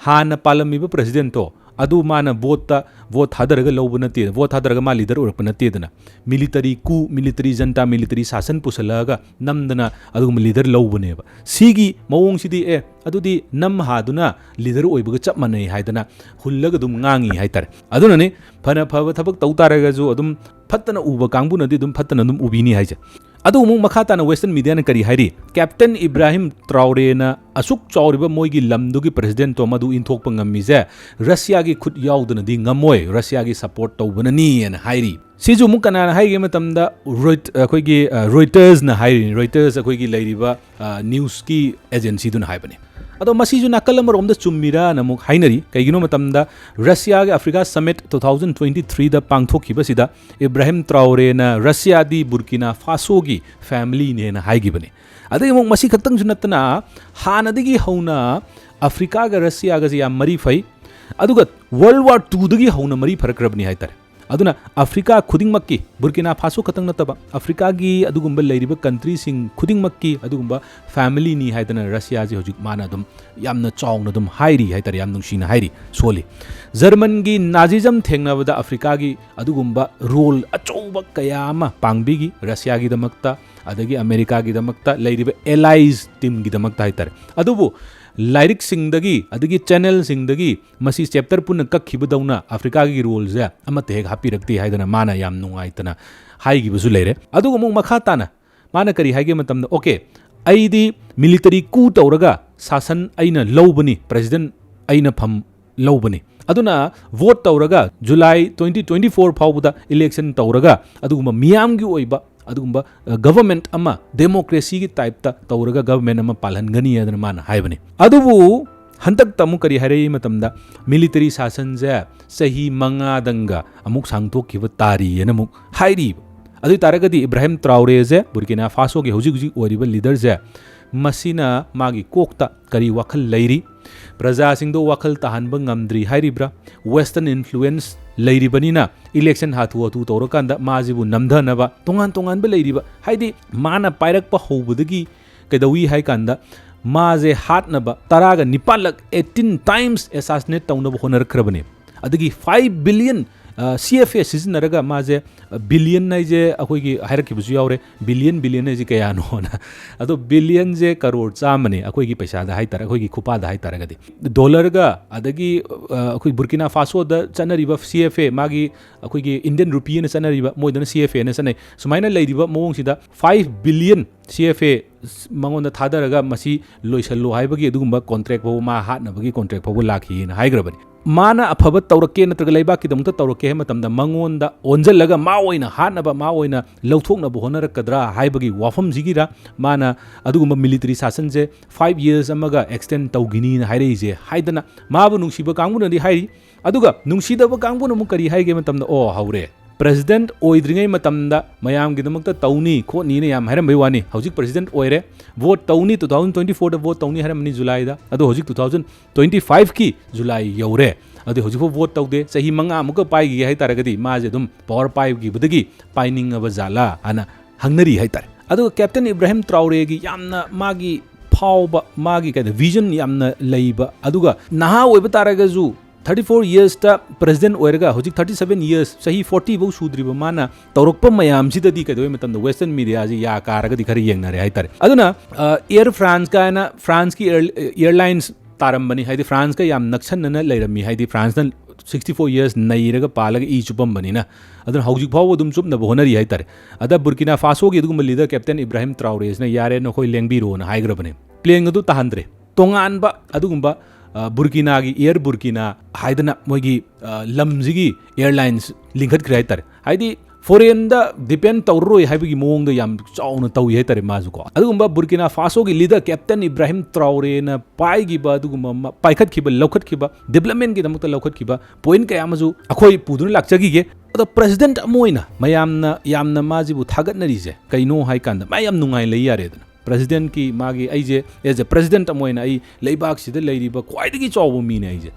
ꯍꯥꯟꯅ ꯄꯥꯜꯂꯝꯃꯤꯕ presidentꯇꯣ ꯑꯗꯨ ꯃꯥꯅ voteꯇ, vote ꯊꯥꯗꯔꯒ ꯂꯧꯕ ꯅꯠꯇꯦ, vote ꯊꯥꯗꯔꯒ ꯃꯥ leader ꯑꯣꯏꯔꯛꯄ ꯅꯠꯇꯦꯗꯅ, military coup, military junta, military ꯁꯥꯁꯟ ꯄꯨꯁꯜꯂꯛꯑꯒ ꯅꯝꯗꯅ ꯑꯗꯨꯒꯨꯝꯕ leader ꯂꯧꯕꯅꯦꯕ꯫ ꯁꯤꯒꯤ ꯃꯑꯣꯡꯁꯤꯗꯤ, ꯑꯦ, ꯑꯗꯨꯗꯤ ꯅꯝ ꯍꯥꯗꯨꯅ leader ꯑꯣꯏꯕꯒ ꯆꯞ ꯃꯥꯟꯅꯩ ꯍꯥꯏꯗꯅ ꯍꯨꯜꯂꯒ ꯑꯗꯨꯝ ꯉꯥꯡꯉꯤ ꯍꯥꯏꯇꯥꯔꯦ꯫ ꯑꯗꯨꯅꯅꯤ ꯐꯅ ꯐꯕ ꯊꯕꯛ ꯇꯧ ꯇꯥꯔꯒꯁꯨ ꯑꯗꯨꯝ ꯐꯠꯇꯅ ꯎꯕ ꯀꯥꯡꯕꯨꯅꯗꯤ ꯑꯗꯨꯝ ꯐꯠꯇꯅ ꯑꯗꯨꯝ ꯎꯕꯤꯅꯤ ꯍꯥꯏꯁꯦ꯫ ꯑꯗꯨ ꯑꯃꯨꯛ ꯃꯈꯥ ꯇꯥꯅ Western mediaꯅ ꯀꯔꯤ ꯍꯥꯏꯔꯤ? Captain ꯏꯕ꯭ꯔꯥꯍꯤꯝ ꯇ꯭ꯔꯥꯎꯔꯦꯅ ꯑꯁꯨꯛ ꯆꯥꯎꯔꯤꯕ ꯃꯣꯏꯒꯤ ꯂꯝꯗꯨꯒꯤ presidentꯇꯣ ꯃꯗꯨ ꯏꯟꯊꯣꯛꯄ ꯉꯝꯃꯤꯁꯦ Russiaꯒꯤ ꯈꯨꯠ ꯌꯥꯎꯗꯅꯗꯤ ꯉꯝꯃꯣꯏ, Russiaꯒꯤ support ꯇꯧꯕꯅꯅꯤꯅ ꯍꯥꯏꯔꯤ꯫ ꯁꯤꯁꯨ ꯑꯃꯨꯛ ꯀꯅꯥꯅ ꯍꯥꯏꯒꯦ ꯃꯇꯝꯗ Reut-, ꯑꯩꯈꯣꯏꯒꯤ, ꯑ, Reutersꯅ ꯍꯥꯏꯔꯤꯅꯤ, Reuters ꯑꯩꯈꯣꯏꯒꯤ ꯂꯩꯔꯤꯕ, ꯑ, newsꯀꯤ agencyꯗꯨꯅ ꯍꯥꯏꯕꯅꯤ꯫ ꯑꯗꯣ ꯃꯁꯤꯁꯨ ꯅꯥꯀꯜ ꯑꯃꯔꯣꯝꯗ ꯆꯨꯝꯃꯤꯔꯥꯅ ꯑꯃꯨꯛ ꯍꯥꯏꯅꯔꯤ꯫ ꯀꯩꯒꯤꯅꯣ ꯃꯇꯝꯗ Russiaꯒꯤ Africa Summit two thousand twenty threeꯗ ꯄꯥꯡꯊꯣꯛꯈꯤꯕꯁꯤꯗ Ibrahim ꯇ꯭ꯔꯥꯎꯔꯦꯅ Russiaꯗꯤ ꯕꯨꯔꯀꯤꯅꯥ ꯐꯥꯁꯣꯒꯤ familyꯅꯦꯅ ꯍꯥꯏꯈꯤꯕꯅꯤ꯫ ꯑꯗꯒꯤ ꯑꯃꯨꯛ ꯃꯁꯤ ꯈꯛꯇꯪꯁꯨ ꯅꯠꯇꯅ ꯍꯥꯟꯅꯗꯒꯤ ꯍꯧꯅ ꯑꯐ꯭ꯔꯤꯀꯥꯒ ꯔꯁꯤꯌꯥꯒꯁꯦ ꯌꯥꯝ ꯃꯔꯤ ꯐꯩ, ꯑꯗꯨꯒ World War twoꯗꯒꯤ ꯍꯧꯅ ꯃꯔꯤ ꯐꯔꯛꯈ꯭ꯔꯕꯅꯤ ꯍꯥꯏꯇꯥꯔꯦ꯫ ꯑꯗꯨꯅ ꯑꯐ꯭ꯔꯤꯀꯥ ꯈꯨꯗꯤꯡꯃꯛꯀꯤ, ꯕꯨꯔꯀꯤꯅꯥ ꯐꯥꯁꯣ ꯈꯛꯇꯪ ꯅꯠꯇꯕ, ꯑꯐ꯭ꯔꯤꯀꯥꯒꯤ ꯑꯗꯨꯒꯨꯝꯕ ꯂꯩꯔꯤꯕ ꯀꯟꯇ꯭ꯔꯤꯁꯤꯡ ꯈꯨꯗꯤꯡꯃꯛꯀꯤ ꯑꯗꯨꯒꯨꯝꯕ ꯐꯦꯃꯤꯂꯤꯅꯤ ꯍꯥꯏꯗꯅ ꯔꯁꯤꯌꯥꯁꯤ ꯍꯧꯖꯤꯛ ꯃꯥꯅ ꯑꯗꯨꯝ ꯌꯥꯝꯅ ꯆꯥꯎꯅ ꯑꯗꯨꯝ ꯍꯥꯏꯔꯤ ꯍꯥꯏꯇꯥꯔꯦ, ꯌꯥꯝ ꯅꯨꯡꯁꯤꯅ ꯍꯥꯏꯔꯤ, ꯁꯣꯜꯂꯤ꯫ ꯖꯔꯃꯟꯒꯤ ꯅꯥꯖꯤꯖꯝ ꯊꯦꯡꯅꯕꯗ ꯑꯐ꯭ꯔꯤꯀꯥꯒꯤ ꯑꯗꯨꯒꯨꯝꯕ ꯔꯣꯜ ꯑꯆꯧꯕ ꯀꯌꯥ ꯑꯃ ꯄꯥꯡꯕꯤꯈꯤ, ꯔꯁꯤꯌꯥꯒꯤꯗꯃꯛꯇ, ꯑꯗꯒꯤ ꯑꯃꯦꯔꯤꯀꯥꯒꯤꯗꯃꯛꯇ, ꯂꯩꯔꯤꯕ ꯑꯦꯂꯥꯏꯁ ꯇꯤꯝꯒꯤꯗꯃꯛꯇ ꯍꯥꯏꯇꯥꯔꯦ꯫ ꯑꯗꯨꯕꯨ ꯂꯥꯏꯔꯤꯛꯁꯤꯡꯗꯒꯤ ꯑꯗꯒꯤ ꯆꯦꯅꯦꯜꯁꯤꯡꯗꯒꯤ ꯃꯁꯤ ꯆꯦꯞꯇꯔ ꯄꯨꯟꯅ ꯀꯛꯈꯤꯕꯗꯧꯅ ꯑꯐ꯭ꯔꯤꯀꯥꯒꯤ ꯔꯣꯜꯁꯦ ꯑꯃꯠꯇ ꯍꯦꯛ ꯍꯥꯞꯄꯤꯔꯛꯇꯦ ꯍꯥꯏꯗꯅ ꯃꯥꯅ ꯌꯥꯝ ꯅꯨꯡꯉꯥꯏꯇꯅ ꯍꯥꯏꯈꯤꯕꯁꯨ ꯂꯩꯔꯦ꯫ ꯑꯗꯨꯒ ꯑꯃꯨꯛ ꯃꯈꯥ ꯇꯥꯅ ꯃꯥꯅ ꯀꯔꯤ ꯍꯥꯏꯒꯦ ꯃꯇꯝꯗ, "ꯑꯣꯀꯦ, ꯑꯩꯗꯤ ꯃꯤꯂꯤꯇꯔꯤ ꯀꯨ ꯇꯧꯔꯒ ꯁꯥꯁꯟ ꯑꯩꯅ ꯂꯧꯕꯅꯤ, ꯄ꯭ꯔꯦꯁꯤꯗꯦꯟ ꯑꯩꯅ ꯐꯝ ꯂꯧꯕꯅꯤ꯫ ꯑꯗꯨꯅ ꯚꯣꯠ ꯇꯧꯔꯒ ꯖꯨꯂꯥꯏ twenty twenty four ꯐꯥꯎꯕꯗ ꯏꯂꯦꯛꯁꯟ ꯇꯧꯔꯒ ꯑꯗꯨꯒꯨꯝꯕ ꯃꯤꯌꯥꯝꯒꯤ ꯑꯣꯏꯕ ꯑꯗꯨꯒꯨꯝꯕ, ꯑ, ꯒꯚꯔꯟꯃꯦꯟꯠ ꯑꯃ ꯗꯦꯃꯣꯀ꯭ꯔꯦꯁꯤꯒꯤ ꯇꯥꯏꯞꯇ ꯇꯧꯔꯒ ꯒꯚꯔꯟꯃꯦꯟꯠ ꯑꯃ ꯄꯥꯜꯍꯟꯒꯅꯤ" ꯍꯥꯏꯗꯅ ꯃꯥꯅ ꯍꯥꯏꯕꯅꯤ꯫ ꯑꯗꯨꯕꯨ ꯍꯟꯗꯛꯇ ꯑꯃꯨꯛ ꯀꯔꯤ ꯍꯥꯏꯔꯛꯏ ꯃꯇꯝꯗ, ꯃꯤꯂꯤꯇꯔꯤ ꯁꯥꯁꯟꯁꯦ ꯆꯍꯤ ꯃꯉꯥꯗꯪꯒ ꯑꯃꯨꯛ ꯁꯥꯡꯗꯣꯛꯈꯤꯕ ꯇꯥꯔꯤꯑꯅ ꯑꯃꯨꯛ ꯍꯥꯏꯔꯤꯕ꯫ ꯑꯗꯨ ꯑꯣꯏ ꯇꯥꯔꯒꯗꯤ ꯏꯕ꯭ꯔꯥꯍꯤꯝ ꯇ꯭ꯔꯥꯎꯔꯦꯁꯦ, ꯕꯨꯔꯀꯤꯅꯥ ꯐꯥꯁꯣꯒꯤ ꯍꯧꯖꯤꯛ ꯍꯧꯖꯤꯛ ꯑꯣꯏꯔꯤꯕ ꯂꯤꯗꯔꯁꯦ, ꯃꯁꯤꯅ ꯃꯥꯒꯤ ꯀꯣꯛꯇ ꯀꯔꯤ ꯋꯥꯈꯜ ꯂꯩꯔꯤ? ꯄ꯭ꯔꯖꯥꯁꯤꯡꯗꯣ ꯋꯥꯈꯜ ꯇꯥꯍꯟꯕ ꯉꯝꯗ꯭ꯔꯤ ꯍꯥꯏꯔꯤꯕ꯭ꯔꯥ? ꯋꯦꯁꯇꯔꯟ ꯏꯟꯐ꯭ꯂꯨꯌꯦꯟꯁ ꯂꯩꯔꯤꯕꯅꯤꯅ ꯏꯂꯦꯛꯁꯟ ꯍꯥꯊꯨ ꯍꯥꯊꯨ ꯇꯧꯔꯀꯥꯟꯗ ꯃꯥꯁꯤꯕꯨ ꯅꯝꯊꯅꯕ ꯇꯣꯉꯥꯟ ꯇꯣꯉꯥꯟꯕ ꯂꯩꯔꯤꯕ, ꯍꯥꯏꯗꯤ ꯃꯥꯅ ꯄꯥꯏꯔꯛꯄ ꯍꯧꯕꯗꯒꯤ ꯀꯩꯗꯧꯏ ꯍꯥꯏ ꯀꯥꯟꯗ ꯃꯥꯁꯦ ꯍꯥꯠꯅꯕ ꯇꯔꯥꯒ ꯅꯤꯄꯥꯜꯂꯛ, eighteen times assassinate ꯇꯧꯅꯕ ꯍꯣꯠꯅꯔꯛꯈ꯭ꯔꯕꯅꯦ꯫ ꯑꯗꯒꯤ five billion, ꯑ, C F A ꯁꯤꯖꯤꯟꯅꯔꯒ ꯃꯥꯁꯦ, ꯑ, ꯕꯤꯂꯤꯌꯟ ꯍꯥꯏꯁꯦ ꯑꯩꯈꯣꯏꯒꯤ ꯍꯥꯏꯔꯛꯈꯤꯕꯁꯨ ꯌꯥꯎꯔꯦ, ꯕꯤꯂꯤꯌꯟ, ꯕꯤꯂꯤꯌꯟ ꯍꯥꯏꯁꯦ ꯀꯌꯥꯅꯣꯅ꯫ ꯑꯗꯣ ꯕꯤꯂꯤꯌꯟꯁꯦ ꯀꯔꯣꯔ ꯆꯥꯝꯃꯅꯦ ꯑꯩꯈꯣꯏꯒꯤ ꯄꯩꯁꯥꯗ ꯍꯥꯏꯇꯥꯔꯦ, ꯑꯩꯈꯣꯏꯒꯤ ꯈꯨꯄꯥꯗ ꯍꯥꯏꯇꯥꯔꯒꯗꯤ꯫ ꯗꯣꯂꯔꯒ ꯑꯗꯒꯤ, ꯑ, ꯑꯩꯈꯣꯏ ꯕꯨꯔꯀꯤꯅꯥ ꯐꯥꯁꯣꯗ ꯆꯠꯅꯔꯤꯕ C F A, ꯃꯥꯒꯤ ꯑꯩꯈꯣꯏꯒꯤ ꯏꯟꯗꯤꯌꯟ ꯔꯨꯄꯤ ꯑꯅ ꯆꯠꯅꯔꯤꯕ, ꯃꯣꯏꯗꯅ C F A ꯑꯅ ꯆꯠꯅꯩ꯫ ꯁꯨꯃꯥꯏꯅ ꯂꯩꯔꯤꯕ ꯃꯑꯣꯡꯁꯤꯗ five billion C F A ꯃꯉꯣꯟꯗ ꯊꯥꯗꯔꯒ ꯃꯁꯤ ꯂꯣꯏꯁꯜꯂꯨ ꯍꯥꯏꯕꯒꯤ ꯑꯗꯨꯒꯨꯝꯕ ꯀꯣꯟꯇ꯭ꯔꯦꯛ ꯐꯥꯎꯕ, ꯃꯥ ꯍꯥꯠꯅꯕꯒꯤ ꯀꯣꯟꯇ꯭ꯔꯦꯛ ꯐꯥꯎꯕ ꯂꯥꯛꯈꯤꯅ ꯍꯥꯏꯈ꯭ꯔꯕꯅꯤ꯫ ꯃꯥꯅ ꯑꯐꯕ ꯇꯧꯔꯛꯀꯦ ꯅꯠꯇ꯭ꯔꯒ ꯂꯩꯕꯥꯛꯀꯤꯗꯃꯛꯇ ꯇꯧꯔꯛꯀꯦ ꯍꯥꯏꯕ ꯃꯇꯝꯗ ꯃꯉꯣꯟꯗ ꯑꯣꯟꯁꯤꯜꯂꯒ ꯃꯥ ꯑꯣꯏꯅ ꯍꯥꯠꯅꯕ, ꯃꯥ ꯑꯣꯏꯅ ꯂꯧꯊꯣꯛꯅꯕ ꯍꯣꯠꯅꯔꯛꯀꯗ꯭ꯔꯥ ꯍꯥꯏꯕꯒꯤ ꯋꯥꯐꯝꯁꯤꯒꯤꯔ ꯃꯥꯅ ꯑꯗꯨꯒꯨꯝꯕ ꯃꯤꯂꯤꯇꯔꯤ ꯁꯥꯁꯟꯁꯦ five years ꯑꯃꯒ extend ꯇꯧꯈꯤꯅꯤꯅ ꯍꯥꯏꯔꯛꯏꯁꯦ ꯍꯥꯏꯗꯅ ꯃꯥꯕꯨ ꯅꯨꯡꯁꯤꯕ ꯀꯥꯡꯕꯨꯅꯗꯤ ꯍꯥꯏꯔꯤ꯫ ꯑꯗꯨꯒ ꯅꯨꯡꯁꯤꯗꯕ ꯀꯥꯡꯕꯨꯅ ꯑꯃꯨꯛ ꯀꯔꯤ ꯍꯥꯏꯒꯦ ꯃꯇꯝꯗ, "ꯑꯣ, ꯍꯧꯔꯦ, ꯄ꯭ꯔꯦꯁꯤꯗꯦꯟꯠ ꯑꯣꯏꯗ꯭ꯔꯤꯉꯩ ꯃꯇꯝꯗ ꯃꯌꯥꯝꯒꯤꯗꯃꯛꯇ ꯇꯧꯅꯤ ꯈꯣꯠꯅꯤꯅ ꯌꯥꯝ ꯍꯥꯏꯔꯝꯕꯩ ꯋꯥꯅꯤ꯫ ꯍꯧꯖꯤꯛ ꯄ꯭ꯔꯦꯁꯤꯗꯦꯟꯠ ꯑꯣꯏꯔꯦ, ꯚꯣꯠ ꯇꯧꯅꯤ, two thousand twenty fourꯗ ꯚꯣꯠ ꯇꯧꯅꯤ ꯍꯥꯏꯔꯝꯕꯅꯤ ꯖꯨꯂꯥꯏꯗ, ꯑꯗꯣ ꯍꯧꯖꯤꯛ two thousand twenty fiveꯀꯤ ꯖꯨꯂꯥꯏ ꯌꯧꯔꯦ꯫ ꯑꯗꯨꯗꯤ ꯍꯧꯖꯤꯛꯐꯥꯎ ꯚꯣꯠ ꯇꯧꯗꯦ, ꯆꯍꯤ ꯃꯉꯥ ꯑꯃꯨꯛꯀ ꯄꯥꯏꯈꯤꯒꯦ ꯍꯥꯏꯇꯥꯔꯒꯗꯤ ꯃꯥꯁꯦ ꯑꯗꯨꯝ ꯄꯋꯥꯔ ꯄꯥꯏꯈꯤꯕꯗꯒꯤ ꯄꯥꯏꯅꯤꯡꯉꯕ ꯖꯥꯠꯂꯥ ꯍꯥꯏꯅ ꯍꯪꯅꯔꯤ ꯍꯥꯏꯇꯥꯔꯦ꯫ ꯑꯗꯨꯒ ꯀꯦꯞꯇꯦꯟ ꯏꯕ꯭ꯔꯥꯍꯤꯝ ꯇ꯭ꯔꯥꯎꯔꯦꯒꯤ ꯌꯥꯝꯅ ꯃꯥꯒꯤ ꯐꯥꯎꯕ, ꯃꯥꯒꯤ ꯀꯩꯅꯣ ꯚꯤꯖꯟ ꯌꯥꯝꯅ ꯂꯩꯕ, ꯑꯗꯨꯒ ꯅꯍꯥ ꯑꯣꯏꯕ ꯇꯥꯔꯒꯁꯨ ꯊꯥꯔꯇꯤ ꯐꯣꯔ ꯌꯔꯁꯇ ꯄ꯭ꯔꯦꯁꯤꯗꯦꯟ ꯑꯣꯏꯔꯒ ꯍꯧꯖꯤꯛ ꯊꯥꯔꯇꯤ ꯁꯚꯦꯟ ꯌꯔꯁ, ꯆꯍꯤ ꯐꯣꯔꯇꯤ ꯐꯥꯎ ꯁꯨꯗ꯭ꯔꯤꯕ ꯃꯥꯅ ꯇꯧꯔꯛꯄ ꯃꯌꯥꯝꯁꯤꯗꯗꯤ ꯀꯩꯗꯧꯕ ꯃꯇꯝꯗ ꯋꯦꯁꯇꯔꯟ ꯃꯤꯗꯤꯌꯥꯁꯤ ꯌꯥ ꯀꯥꯔꯒꯗꯤ ꯈꯔ ꯌꯦꯡꯅꯔꯦ ꯍꯥꯏꯇꯥꯔꯦ꯫ ꯑꯗꯨꯅ ꯑꯦꯌꯔ ꯐ꯭ꯔꯥꯟꯁ ꯀꯥꯏꯅ ꯐ꯭ꯔꯥꯟꯁꯀꯤ ꯑꯦꯌꯔꯂꯥꯏꯟꯁ ꯇꯥꯔꯝꯕꯅꯤ, ꯍꯥꯏꯗꯤ ꯐ꯭ꯔꯥꯟꯁꯀ ꯌꯥꯝ ꯅꯛꯁꯟꯅꯅ ꯂꯩꯔꯝꯃꯤ, ꯍꯥꯏꯗꯤ ꯐ꯭ꯔꯥꯟꯁꯅ ꯁꯤꯛꯁꯇꯤ ꯐꯣꯔ ꯌꯔꯁ ꯅꯩꯔꯒ ꯄꯥꯜꯂꯒ ꯏ ꯆꯨꯞꯄꯝꯕꯅꯤꯅ꯫ ꯑꯗꯨꯅ ꯍꯧꯖꯤꯛ ꯐꯥꯎꯕ ꯑꯗꯨꯝ ꯆꯨꯞꯅꯕ ꯍꯣꯠꯅꯔꯤ ꯍꯥꯏꯇꯥꯔꯦ꯫ ꯑꯗ ꯕꯨꯔꯀꯤꯅꯥ ꯐꯥꯁꯣꯒꯤ ꯑꯗꯨꯒꯨꯝꯕ ꯂꯤꯗꯔ ꯀꯦꯞꯇꯦꯟ ꯏꯕ꯭ꯔꯥꯍꯤꯝ ꯇ꯭ꯔꯥꯎꯔꯦꯁꯤꯅ ꯌꯥꯔꯦ, ꯅꯈꯣꯏ ꯂꯦꯡꯕꯤꯔꯣꯅ ꯍꯥꯏꯈ꯭ꯔꯕꯅꯦ꯫ ꯄ꯭ꯂꯦꯟ ꯑꯗꯨ ꯇꯥꯍꯟꯗ꯭ꯔꯦ꯫ ꯇꯣꯉꯥꯟꯕ ꯑꯗꯨꯒꯨꯝꯕ, ꯑ, ꯕꯨꯔꯀꯤꯅꯥꯒꯤ ꯑꯦꯌꯔ ꯕꯨꯔꯀꯤꯅꯥ ꯍꯥꯏꯗꯅ ꯃꯣꯏꯒꯤ, ꯑ, ꯂꯝꯁꯤꯒꯤ ꯑꯦꯌꯔꯂꯥꯏꯟꯁ ꯂꯤꯡꯈꯠꯈ꯭ꯔꯦ ꯍꯥꯏꯇꯥꯔꯦ꯫ ꯍꯥꯏꯗꯤ ꯐꯣꯔꯦꯟꯗ ꯗꯤꯄꯦꯟ ꯇꯧꯔꯔꯣꯏ ꯍꯥꯏꯕꯒꯤ ꯃꯑꯣꯡꯗ ꯌꯥꯝ ꯆꯥꯎꯅ ꯇꯧꯏ ꯍꯥꯏꯇꯥꯔꯦ ꯃꯥꯁꯨꯀꯣ꯫ ꯑꯗꯨꯒꯨꯝꯕ ꯕꯨꯔꯀꯤꯅꯥ ꯐꯥꯁꯣꯒꯤ ꯂꯤꯗꯔ ꯀꯦꯞꯇꯦꯟ ꯏꯕ꯭ꯔꯥꯍꯤꯝ ꯇ꯭ꯔꯥꯎꯔꯦꯅ ꯄꯥꯏꯈꯤꯕ ꯑꯗꯨꯒꯨꯝꯕ ꯑꯃ, ꯄꯥꯏꯈꯠꯈꯤꯕ, ꯂꯧꯈꯠꯈꯤꯕ, ꯗꯤꯕ꯭ꯂꯞꯃꯦꯟꯒꯤꯗꯃꯛꯇ ꯂꯧꯈꯠꯈꯤꯕ ꯄꯣꯏꯟꯠ ꯀꯌꯥ ꯑꯃꯁꯨ ꯑꯩꯈꯣꯏ ꯄꯨꯗꯨꯅ ꯂꯥꯛꯆꯈꯤꯒꯦ꯫ ꯑꯗꯣ ꯄ꯭ꯔꯦꯁꯤꯗꯦꯟꯠ ꯑꯃ ꯑꯣꯏꯅ ꯃꯌꯥꯝꯅ ꯌꯥꯝꯅ ꯃꯥꯁꯤꯕꯨ ꯊꯥꯒꯠꯅꯔꯤꯁꯦ ꯀꯩꯅꯣ ꯍꯥꯏꯀꯥꯟꯗ, ꯃꯥ ꯌꯥꯝ ꯅꯨꯡꯉꯥꯏ ꯂꯩ ꯌꯥꯔꯦꯗꯅ꯫ ꯄ꯭ꯔꯦꯁꯤꯗꯦꯟꯠꯀꯤ ꯃꯥꯒꯤ, ꯑꯩꯁꯦ as a president ꯑꯃ ꯑꯣꯏꯅ ꯑꯩ ꯂꯩꯕꯥꯛꯁꯤꯗ ꯂꯩꯔꯤꯕ ꯈ꯭ꯋꯥꯏꯗꯒꯤ ꯆꯥꯎꯕ ꯃꯤꯅꯦ ꯑꯩꯁꯦ꯫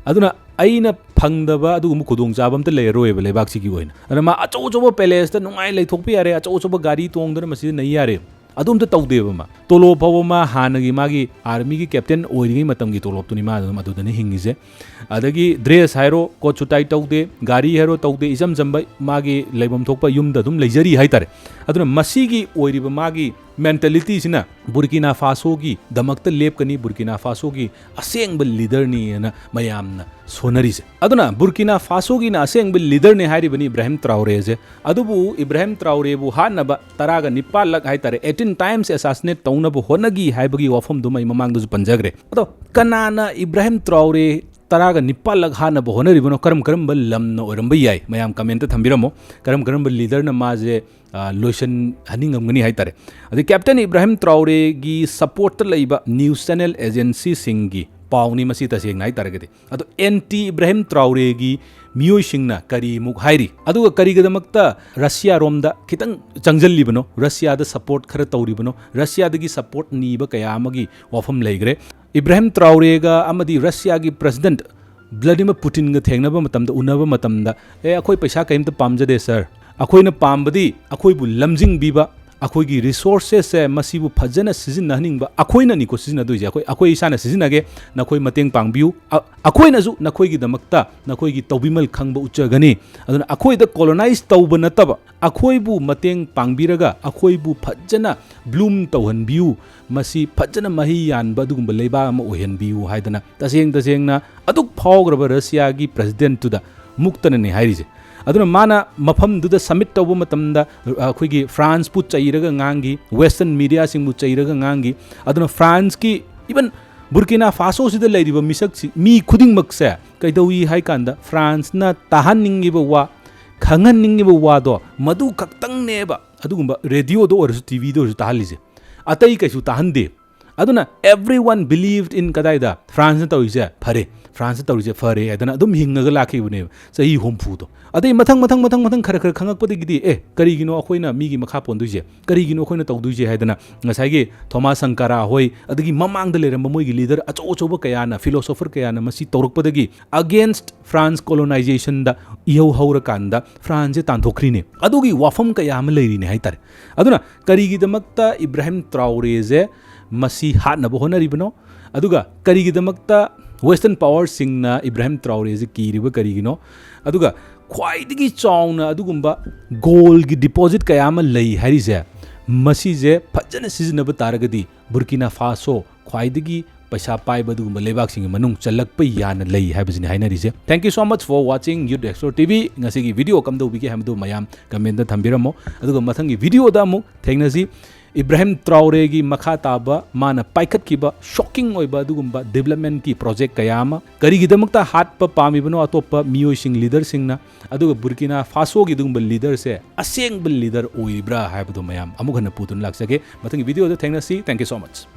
ꯑꯗꯨꯅ ꯑꯩꯅ ꯐꯪꯗꯕ ꯑꯗꯨꯒꯨꯝꯕ ꯈꯨꯗꯣꯡꯆꯥꯕ ꯑꯝꯇ ꯂꯩꯔꯔꯣꯏꯕ ꯂꯩꯕꯥꯛꯁꯤꯒꯤ ꯑꯣꯏꯅ꯫ ꯑꯗꯨꯅ ꯃꯥ ꯑꯆꯧ ꯑꯆꯧꯕ ꯄꯦꯂꯦꯁꯇ ꯅꯨꯡꯉꯥꯏ ꯂꯩꯊꯣꯛꯄ ꯌꯥꯔꯦ, ꯑꯆꯧ ꯑꯆꯧꯕ ꯒꯥꯔꯤ ꯇꯣꯡꯗꯅ ꯃꯁꯤꯗ ꯅꯩ ꯌꯥꯔꯦ꯫ ꯑꯗꯨ ꯑꯝꯇ ꯇꯧꯗꯦꯕ ꯃꯥ꯫ ꯇꯣꯂꯣꯞ ꯐꯥꯎꯕ ꯃꯥ ꯍꯥꯟꯅꯒꯤ ꯃꯥꯒꯤ ꯑꯥꯔꯃꯤꯒꯤ ꯀꯦꯞꯇꯦꯟ ꯑꯣꯏꯔꯤꯉꯩ ꯃꯇꯝꯒꯤ ꯇꯣꯂꯣꯞꯇꯨꯅꯤ ꯃꯥ ꯑꯗꯨꯝ ꯑꯗꯨꯗꯅ ꯍꯤꯡꯉꯤꯁꯦ꯫ ꯑꯗꯒꯤ ꯗ꯭ꯔꯦꯁ ꯍꯥꯏꯔꯣ, ꯀꯣꯠ ꯁꯨꯇꯥꯏ ꯇꯧꯗꯦ, ꯒꯥꯔꯤ ꯍꯥꯏꯔꯣ ꯇꯧꯗꯦ, ꯏꯆꯝ ꯆꯝꯕ ꯃꯥꯒꯤ ꯂꯩꯐꯝ ꯊꯣꯛꯄ ꯌꯨꯝꯗ ꯑꯗꯨꯝ ꯂꯩꯖꯔꯤ ꯍꯥꯏꯇꯥꯔꯦ꯫ ꯑꯗꯨꯅ ꯃꯁꯤꯒꯤ ꯑꯣꯏꯔꯤꯕ ꯃꯥꯒꯤ ꯃꯦꯟꯇꯦꯂꯤꯇꯤꯁꯤꯅ ꯕꯨꯔꯀꯤꯅꯥ ꯐꯥꯁꯣꯒꯤꯗꯃꯛꯇ ꯂꯦꯞꯀꯅꯤ, ꯕꯨꯔꯀꯤꯅꯥ ꯐꯥꯁꯣꯒꯤ ꯑꯁꯦꯡꯕ ꯂꯤꯗꯔꯅꯤ ꯍꯥꯏꯅ ꯃꯌꯥꯝꯅ ꯁꯣꯟꯅꯔꯤꯁꯦ꯫ ꯑꯗꯨꯅ ꯕꯨꯔꯀꯤꯅꯥ ꯐꯥꯁꯣꯒꯤꯅ ꯑꯁꯦꯡꯕ ꯂꯤꯗꯔꯅꯤ ꯍꯥꯏꯔꯤꯕꯅꯤ ꯏꯕ꯭ꯔꯥꯍꯤꯝ ꯇ꯭ꯔꯥꯎꯔꯦꯁꯦ꯫ ꯑꯗꯨꯕꯨ ꯏꯕ꯭ꯔꯥꯍꯤꯝ ꯇ꯭ꯔꯥꯎꯔꯦꯕꯨ ꯍꯥꯠꯅꯕ ꯇꯔꯥꯒ ꯅꯤꯄꯥꯜꯂꯛ ꯍꯥꯏꯇꯥꯔꯦ, ꯑꯩꯠꯇꯤꯟ ꯇꯥꯏꯝꯁ ꯑꯦꯁꯥꯁꯤꯅꯦꯠ ꯇꯧꯅꯕ ꯍꯣꯠꯅꯈꯤ ꯍꯥꯏꯕꯒꯤ ꯋꯥꯐꯝꯗꯨꯃ ꯑꯩ ꯃꯃꯥꯡꯗꯁꯨ ꯄꯟꯖꯈ꯭ꯔꯦ꯫ ꯑꯗꯣ ꯀꯅꯥꯅ ꯏꯕ꯭ꯔꯥꯍꯤꯝ ꯇ꯭ꯔꯥꯎꯔꯦ ꯇꯔꯥꯒ ꯅꯤꯄꯥꯜꯂꯛ ꯍꯥꯠꯅꯕ ꯍꯣꯠꯅꯔꯤꯕꯅꯣ? ꯀꯔꯝ ꯀꯔꯝꯕ ꯂꯝꯅ ꯑꯣꯏꯔꯝꯕ ꯌꯥꯏ? ꯃꯌꯥꯝ ꯀꯃꯦꯟꯇ ꯊꯝꯕꯤꯔꯝꯃꯣ꯫ ꯀꯔꯝ ꯀꯔꯝꯕ ꯂꯤꯗꯔꯅ ꯃꯥꯁꯦ, ꯑ, ꯂꯣꯏꯁꯤꯟꯍꯟꯅꯤꯡꯉꯝꯒꯅꯤ ꯍꯥꯏꯇꯥꯔꯦ꯫ ꯑꯗꯩ ꯀꯦꯞꯇꯦꯟ ꯏꯕ꯭ꯔꯥꯍꯤꯝ ꯇ꯭ꯔꯥꯎꯔꯦꯒꯤ ꯁꯄꯣꯔꯠꯇ ꯂꯩꯕ ꯅ꯭ꯌꯨꯁ ꯆꯦꯅꯦꯜ ꯑꯦꯖꯦꯟꯁꯤꯁꯤꯡꯒꯤ ꯄꯥꯎꯅꯤ ꯃꯁꯤ, ꯇꯁꯦꯡꯅ ꯍꯥꯏꯇꯥꯔꯒꯗꯤ꯫ ꯑꯗꯣ ꯑꯦꯟꯇꯤ ꯏꯕ꯭ꯔꯥꯍꯤꯝ ꯇ꯭ꯔꯥꯎꯔꯦꯒꯤ ꯃꯤꯑꯣꯏꯁꯤꯡꯅ ꯀꯔꯤꯃꯨꯛ ꯍꯥꯏꯔꯤ, ꯑꯗꯨꯒ ꯀꯔꯤꯒꯤꯗꯃꯛꯇ ꯔꯁꯤꯌꯥꯔꯣꯝꯗ ꯈꯤꯇꯪ ꯆꯪꯁꯤꯜꯂꯤꯕꯅꯣ, ꯔꯁꯤꯌꯥꯗ ꯁꯄꯣꯔꯠ ꯈꯔ ꯇꯧꯔꯤꯕꯅꯣ, ꯔꯁꯤꯌꯥꯗꯒꯤ ꯁꯄꯣꯔꯠ ꯅꯤꯕ ꯀꯌꯥ ꯑꯃꯒꯤ ꯋꯥꯐꯝ ꯂꯩꯈ꯭ꯔꯦ꯫ ꯏꯕ꯭ꯔꯥꯍꯤꯝ ꯇ꯭ꯔꯥꯎꯔꯦꯒ ꯑꯃꯗꯤ ꯔꯁꯤꯌꯥꯒꯤ ꯄ꯭ꯔꯦꯁꯤꯗꯦꯟꯠ ꯕ꯭ꯂꯥꯗꯤꯃꯤꯔ ꯄꯨꯇꯤꯟꯒ ꯊꯦꯡꯅꯕ ꯃꯇꯝꯗ, ꯎꯅꯕ ꯃꯇꯝꯗ, "ꯑꯦ, ꯑꯩꯈꯣꯏ ꯄꯩꯁꯥ ꯀꯔꯤꯝꯇ ꯄꯥꯝꯖꯗꯦ ꯁꯥꯔ, ꯑꯩꯈꯣꯏꯅ ꯄꯥꯝꯕꯗꯤ ꯑꯩꯈꯣꯏꯕꯨ ꯂꯝꯖꯤꯡꯕꯤꯕ, ꯑꯩꯈꯣꯏꯒꯤ ꯔꯤꯁꯣꯔꯁꯦꯁꯁꯦ ꯃꯁꯤꯕꯨ ꯐꯖꯅ ꯁꯤꯖꯤꯟꯅꯍꯟꯅꯤꯡꯕ, ꯑꯩꯈꯣꯏꯅꯅꯤꯀꯣ ꯁꯤꯖꯤꯟꯅꯗꯣꯏꯁꯦ, ꯑꯩꯈꯣꯏ, ꯑꯩꯈꯣꯏ ꯏꯁꯥꯅ ꯁꯤꯖꯤꯟꯅꯒꯦ, ꯅꯈꯣꯏ ꯃꯇꯦꯡ ꯄꯥꯡꯕꯤꯌꯨ, ꯑ-, ꯑꯩꯈꯣꯏꯅꯁꯨ ꯅꯈꯣꯏꯒꯤꯗꯃꯛꯇ ꯅꯈꯣꯏꯒꯤ ꯇꯧꯕꯤꯃꯜ ꯈꯪꯕ ꯎꯠꯆꯒꯅꯤ꯫ ꯑꯗꯨꯅ ꯑꯩꯈꯣꯏꯗ ꯀꯣꯂꯣꯅꯥꯏꯁ ꯇꯧꯕ ꯅꯠꯇꯕ, ꯑꯩꯈꯣꯏꯕꯨ ꯃꯇꯦꯡ ꯄꯥꯡꯕꯤꯔꯒ ꯑꯩꯈꯣꯏꯕꯨ ꯐꯖꯅ ꯕ꯭ꯂꯨꯝ ꯇꯧꯍꯟꯕꯤꯌꯨ, ꯃꯁꯤ ꯐꯖꯅ ꯃꯍꯩ ꯌꯥꯟꯕ ꯑꯗꯨꯒꯨꯝꯕ ꯂꯩꯕꯥꯛ ꯑꯃ ꯑꯣꯏꯍꯟꯕꯤꯌꯨ" ꯍꯥꯏꯗꯅ ꯇꯁꯦꯡ ꯇꯁꯦꯡꯅ ꯑꯗꯨꯛ ꯐꯥꯎꯈ꯭ꯔꯕ ꯔꯁꯤꯌꯥꯒꯤ ꯄ꯭ꯔꯦꯁꯤꯗꯦꯟꯠꯇꯨꯗ ꯃꯨꯛꯇꯅꯅꯦ ꯍꯥꯏꯔꯤꯁꯦ꯫ ꯑꯗꯨꯅ ꯃꯥꯅ ꯃꯐꯝꯗꯨꯗ ꯁꯃꯤꯠ ꯇꯧꯕ ꯃꯇꯝꯗ, ꯑ, ꯑꯩꯈꯣꯏꯒꯤ ꯐ꯭ꯔꯥꯟꯁꯄꯨ ꯆꯩꯔꯒ ꯉꯥꯡꯈꯤ, ꯋꯦꯁꯇꯔꯟ ꯃꯤꯗꯤꯌꯥꯁꯤꯡꯕꯨ ꯆꯩꯔꯒ ꯉꯥꯡꯈꯤ꯫ ꯑꯗꯨꯅ ꯐ꯭ꯔꯥꯟꯁꯀꯤ, ꯏꯚꯟ ꯕꯨꯔꯀꯤꯅꯥ ꯐꯥꯁꯣꯁꯤꯗ ꯂꯩꯔꯤꯕ ꯃꯤꯁꯛꯁꯤ, ꯃꯤ ꯈꯨꯗꯤꯡꯃꯛꯁꯦ ꯀꯩꯗꯧꯏ ꯍꯥꯏ ꯀꯥꯟꯗ, ꯐ꯭ꯔꯥꯟꯁꯅ ꯇꯥꯍꯟꯅꯤꯡꯉꯤꯕ ꯋꯥ, ꯈꯪꯍꯟꯅꯤꯡꯉꯤꯕ ꯋꯥꯗꯣ ꯃꯗꯨ ꯈꯛꯇꯪꯅꯦꯕ ꯑꯗꯨꯒꯨꯝꯕ ꯔꯦꯗꯤꯑꯣꯗ ꯑꯣꯏꯔꯁꯨ, ꯇꯤ ꯚꯤꯗ ꯑꯣꯏꯔꯁꯨ ꯇꯥꯍꯜꯂꯤꯁꯦ꯫ ꯑꯇꯩ ꯀꯩꯁꯨ ꯇꯥꯍꯟꯗꯦ꯫ ꯑꯗꯨꯅ everyone believed in ꯀꯗꯥꯏꯗ? ꯐ꯭ꯔꯥꯟꯁꯅ ꯇꯧꯔꯤꯁꯦ ꯐꯔꯦ, ꯐ꯭ꯔꯥꯟꯁꯅ ꯇꯧꯔꯤꯁꯦ ꯐꯔꯦ ꯍꯥꯏꯗꯅ ꯑꯗꯨꯝ ꯍꯤꯡꯉꯒ ꯂꯥꯛꯈꯤꯕꯅꯦꯕ ꯆꯍꯤ ꯍꯨꯝꯐꯨꯗꯣ꯫ ꯑꯗꯩ ꯃꯊꯪ, ꯃꯊꯪ, ꯃꯊꯪ, ꯃꯊꯪ ꯈꯔ ꯈꯔ ꯈꯪꯉꯛꯄꯗꯒꯤꯗꯤ, "ꯑꯦ, ꯀꯔꯤꯒꯤꯅꯣ ꯑꯩꯈꯣꯏꯅ ꯃꯤꯒꯤ ꯃꯈꯥ ꯄꯣꯟꯗꯣꯏꯁꯦ? ꯀꯔꯤꯒꯤꯅꯣ ꯑꯩꯈꯣꯏꯅ ꯇꯧꯗꯣꯏꯁꯦ?" ꯍꯥꯏꯗꯅ ꯉꯁꯥꯏꯒꯤ ꯊꯣꯃꯥꯁ ꯁꯪꯀꯥꯔꯥ ꯍꯣꯏ, ꯑꯗꯒꯤ ꯃꯃꯥꯡꯗ ꯂꯩꯔꯝꯕ ꯃꯣꯏꯒꯤ ꯂꯤꯗꯔ ꯑꯆꯧ ꯑꯆꯧꯕ ꯀꯌꯥꯅ, ꯐꯤꯂꯣꯁꯣꯐꯔ ꯀꯌꯥꯅ ꯃꯁꯤ ꯇꯧꯔꯛꯄꯗꯒꯤ, against France colonization ꯗ ꯏꯍꯧ ꯍꯧꯔꯀꯥꯟꯗ ꯐ꯭ꯔꯥꯟꯁꯁꯦ ꯇꯥꯟꯊꯣꯛꯈ꯭ꯔꯤꯅꯦ꯫ ꯑꯗꯨꯒꯤ ꯋꯥꯐꯝ ꯀꯌꯥ ꯑꯃ ꯂꯩꯔꯤꯅꯦ ꯍꯥꯏꯇꯥꯔꯦ꯫ ꯑꯗꯨꯅ ꯀꯔꯤꯒꯤꯗꯃꯛꯇ ꯏꯕ꯭ꯔꯥꯍꯤꯝ ꯇ꯭ꯔꯥꯎꯔꯦꯁꯦ ꯃꯁꯤ ꯍꯥꯠꯅꯕ ꯍꯣꯠꯅꯔꯤꯕꯅꯣ? ꯑꯗꯨꯒ ꯀꯔꯤꯒꯤꯗꯃꯛꯇ ꯋꯦꯁꯇꯔꯟ ꯄꯥꯋꯔꯁꯤꯡꯅ ꯏꯕ꯭ꯔꯥꯍꯤꯝ ꯇ꯭ꯔꯥꯎꯔꯦꯁꯦ ꯀꯤꯔꯤꯕ ꯀꯔꯤꯒꯤꯅꯣ? ꯑꯗꯨꯒ ꯈ꯭ꯋꯥꯏꯗꯒꯤ ꯆꯥꯎꯅ ꯑꯗꯨꯒꯨꯝꯕ ꯒꯣꯜꯒꯤ ꯗꯤꯄꯣꯖꯤꯠ ꯀꯌꯥ ꯑꯃ ꯂꯩ ꯍꯥꯏꯔꯤꯁꯦ, ꯃꯁꯤꯁꯦ ꯐꯖꯅ ꯁꯤꯖꯤꯟꯅꯕ ꯇꯥꯔꯒꯗꯤ ꯕꯨꯔꯀꯤꯅꯥ ꯐꯥꯁꯣ ꯈ꯭ꯋꯥꯏꯗꯒꯤ ꯄꯩꯁꯥ ꯄꯥꯏꯕ ꯑꯗꯨꯒꯨꯝꯕ ꯂꯩꯕꯥꯛꯁꯤꯡꯒꯤ ꯃꯅꯨꯡ ꯆꯜꯂꯛꯄ ꯌꯥꯅ ꯂꯩ ꯍꯥꯏꯕꯁꯤꯅꯤ ꯍꯥꯏꯅꯔꯤꯁꯦ꯫ Thank you so much for watching Youth Explore T V. ꯉꯁꯤꯒꯤ ꯚꯤꯗꯤꯑꯣ ꯀꯝꯗꯧꯕꯤꯒꯦ ꯍꯥꯏꯕꯗꯨ ꯃꯌꯥꯝ ꯀꯃꯦꯟꯗ ꯊꯝꯕꯤꯔꯝꯃꯣ꯫ ꯑꯗꯨꯒ ꯃꯊꯪꯒꯤ ꯚꯤꯗꯤꯑꯣꯗ ꯑꯃꯨꯛ ꯊꯦꯡꯅꯁꯤ꯫ ꯏꯕ꯭ꯔꯥꯍꯤꯝ ꯇ꯭ꯔꯥꯎꯔꯦꯒꯤ ꯃꯈꯥ ꯇꯥꯕ ꯃꯥꯅ ꯄꯥꯏꯈꯠꯈꯤꯕ ꯁꯣꯛꯀꯤꯡ ꯑꯣꯏꯕ ꯑꯗꯨꯒꯨꯝꯕ ꯗꯤꯕꯂꯞꯃꯦꯟꯠꯀꯤ ꯄ꯭ꯔꯣꯖꯦꯛ ꯀꯌꯥ ꯑꯃ, ꯀꯔꯤꯒꯤꯗꯃꯛꯇ ꯍꯥꯠꯄ ꯄꯥꯝꯃꯤꯕꯅꯣ ꯑꯇꯣꯞꯄ ꯃꯤꯑꯣꯏꯁꯤꯡ, ꯂꯤꯗꯔꯁꯤꯡꯅ, ꯑꯗꯨꯒ ꯕꯨꯔꯀꯤꯅꯥ ꯐꯥꯁꯣꯒꯤ ꯑꯗꯨꯒꯨꯝꯕ ꯂꯤꯗꯔꯁꯦ ꯑꯁꯦꯡꯕ ꯂꯤꯗꯔ ꯑꯣꯏꯔꯤꯕ꯭ꯔꯥ ꯍꯥꯏꯕꯗꯨ ꯃꯌꯥꯝ ꯑꯃꯨꯛ ꯍꯟꯅ ꯄꯨꯗꯨꯅ ꯂꯥꯛꯆꯒꯦ꯫ ꯃꯊꯪꯒꯤ ꯚꯤꯗꯤꯑꯣꯗ ꯊꯦꯡꯅꯁꯤ꯫ Thank you so much꯫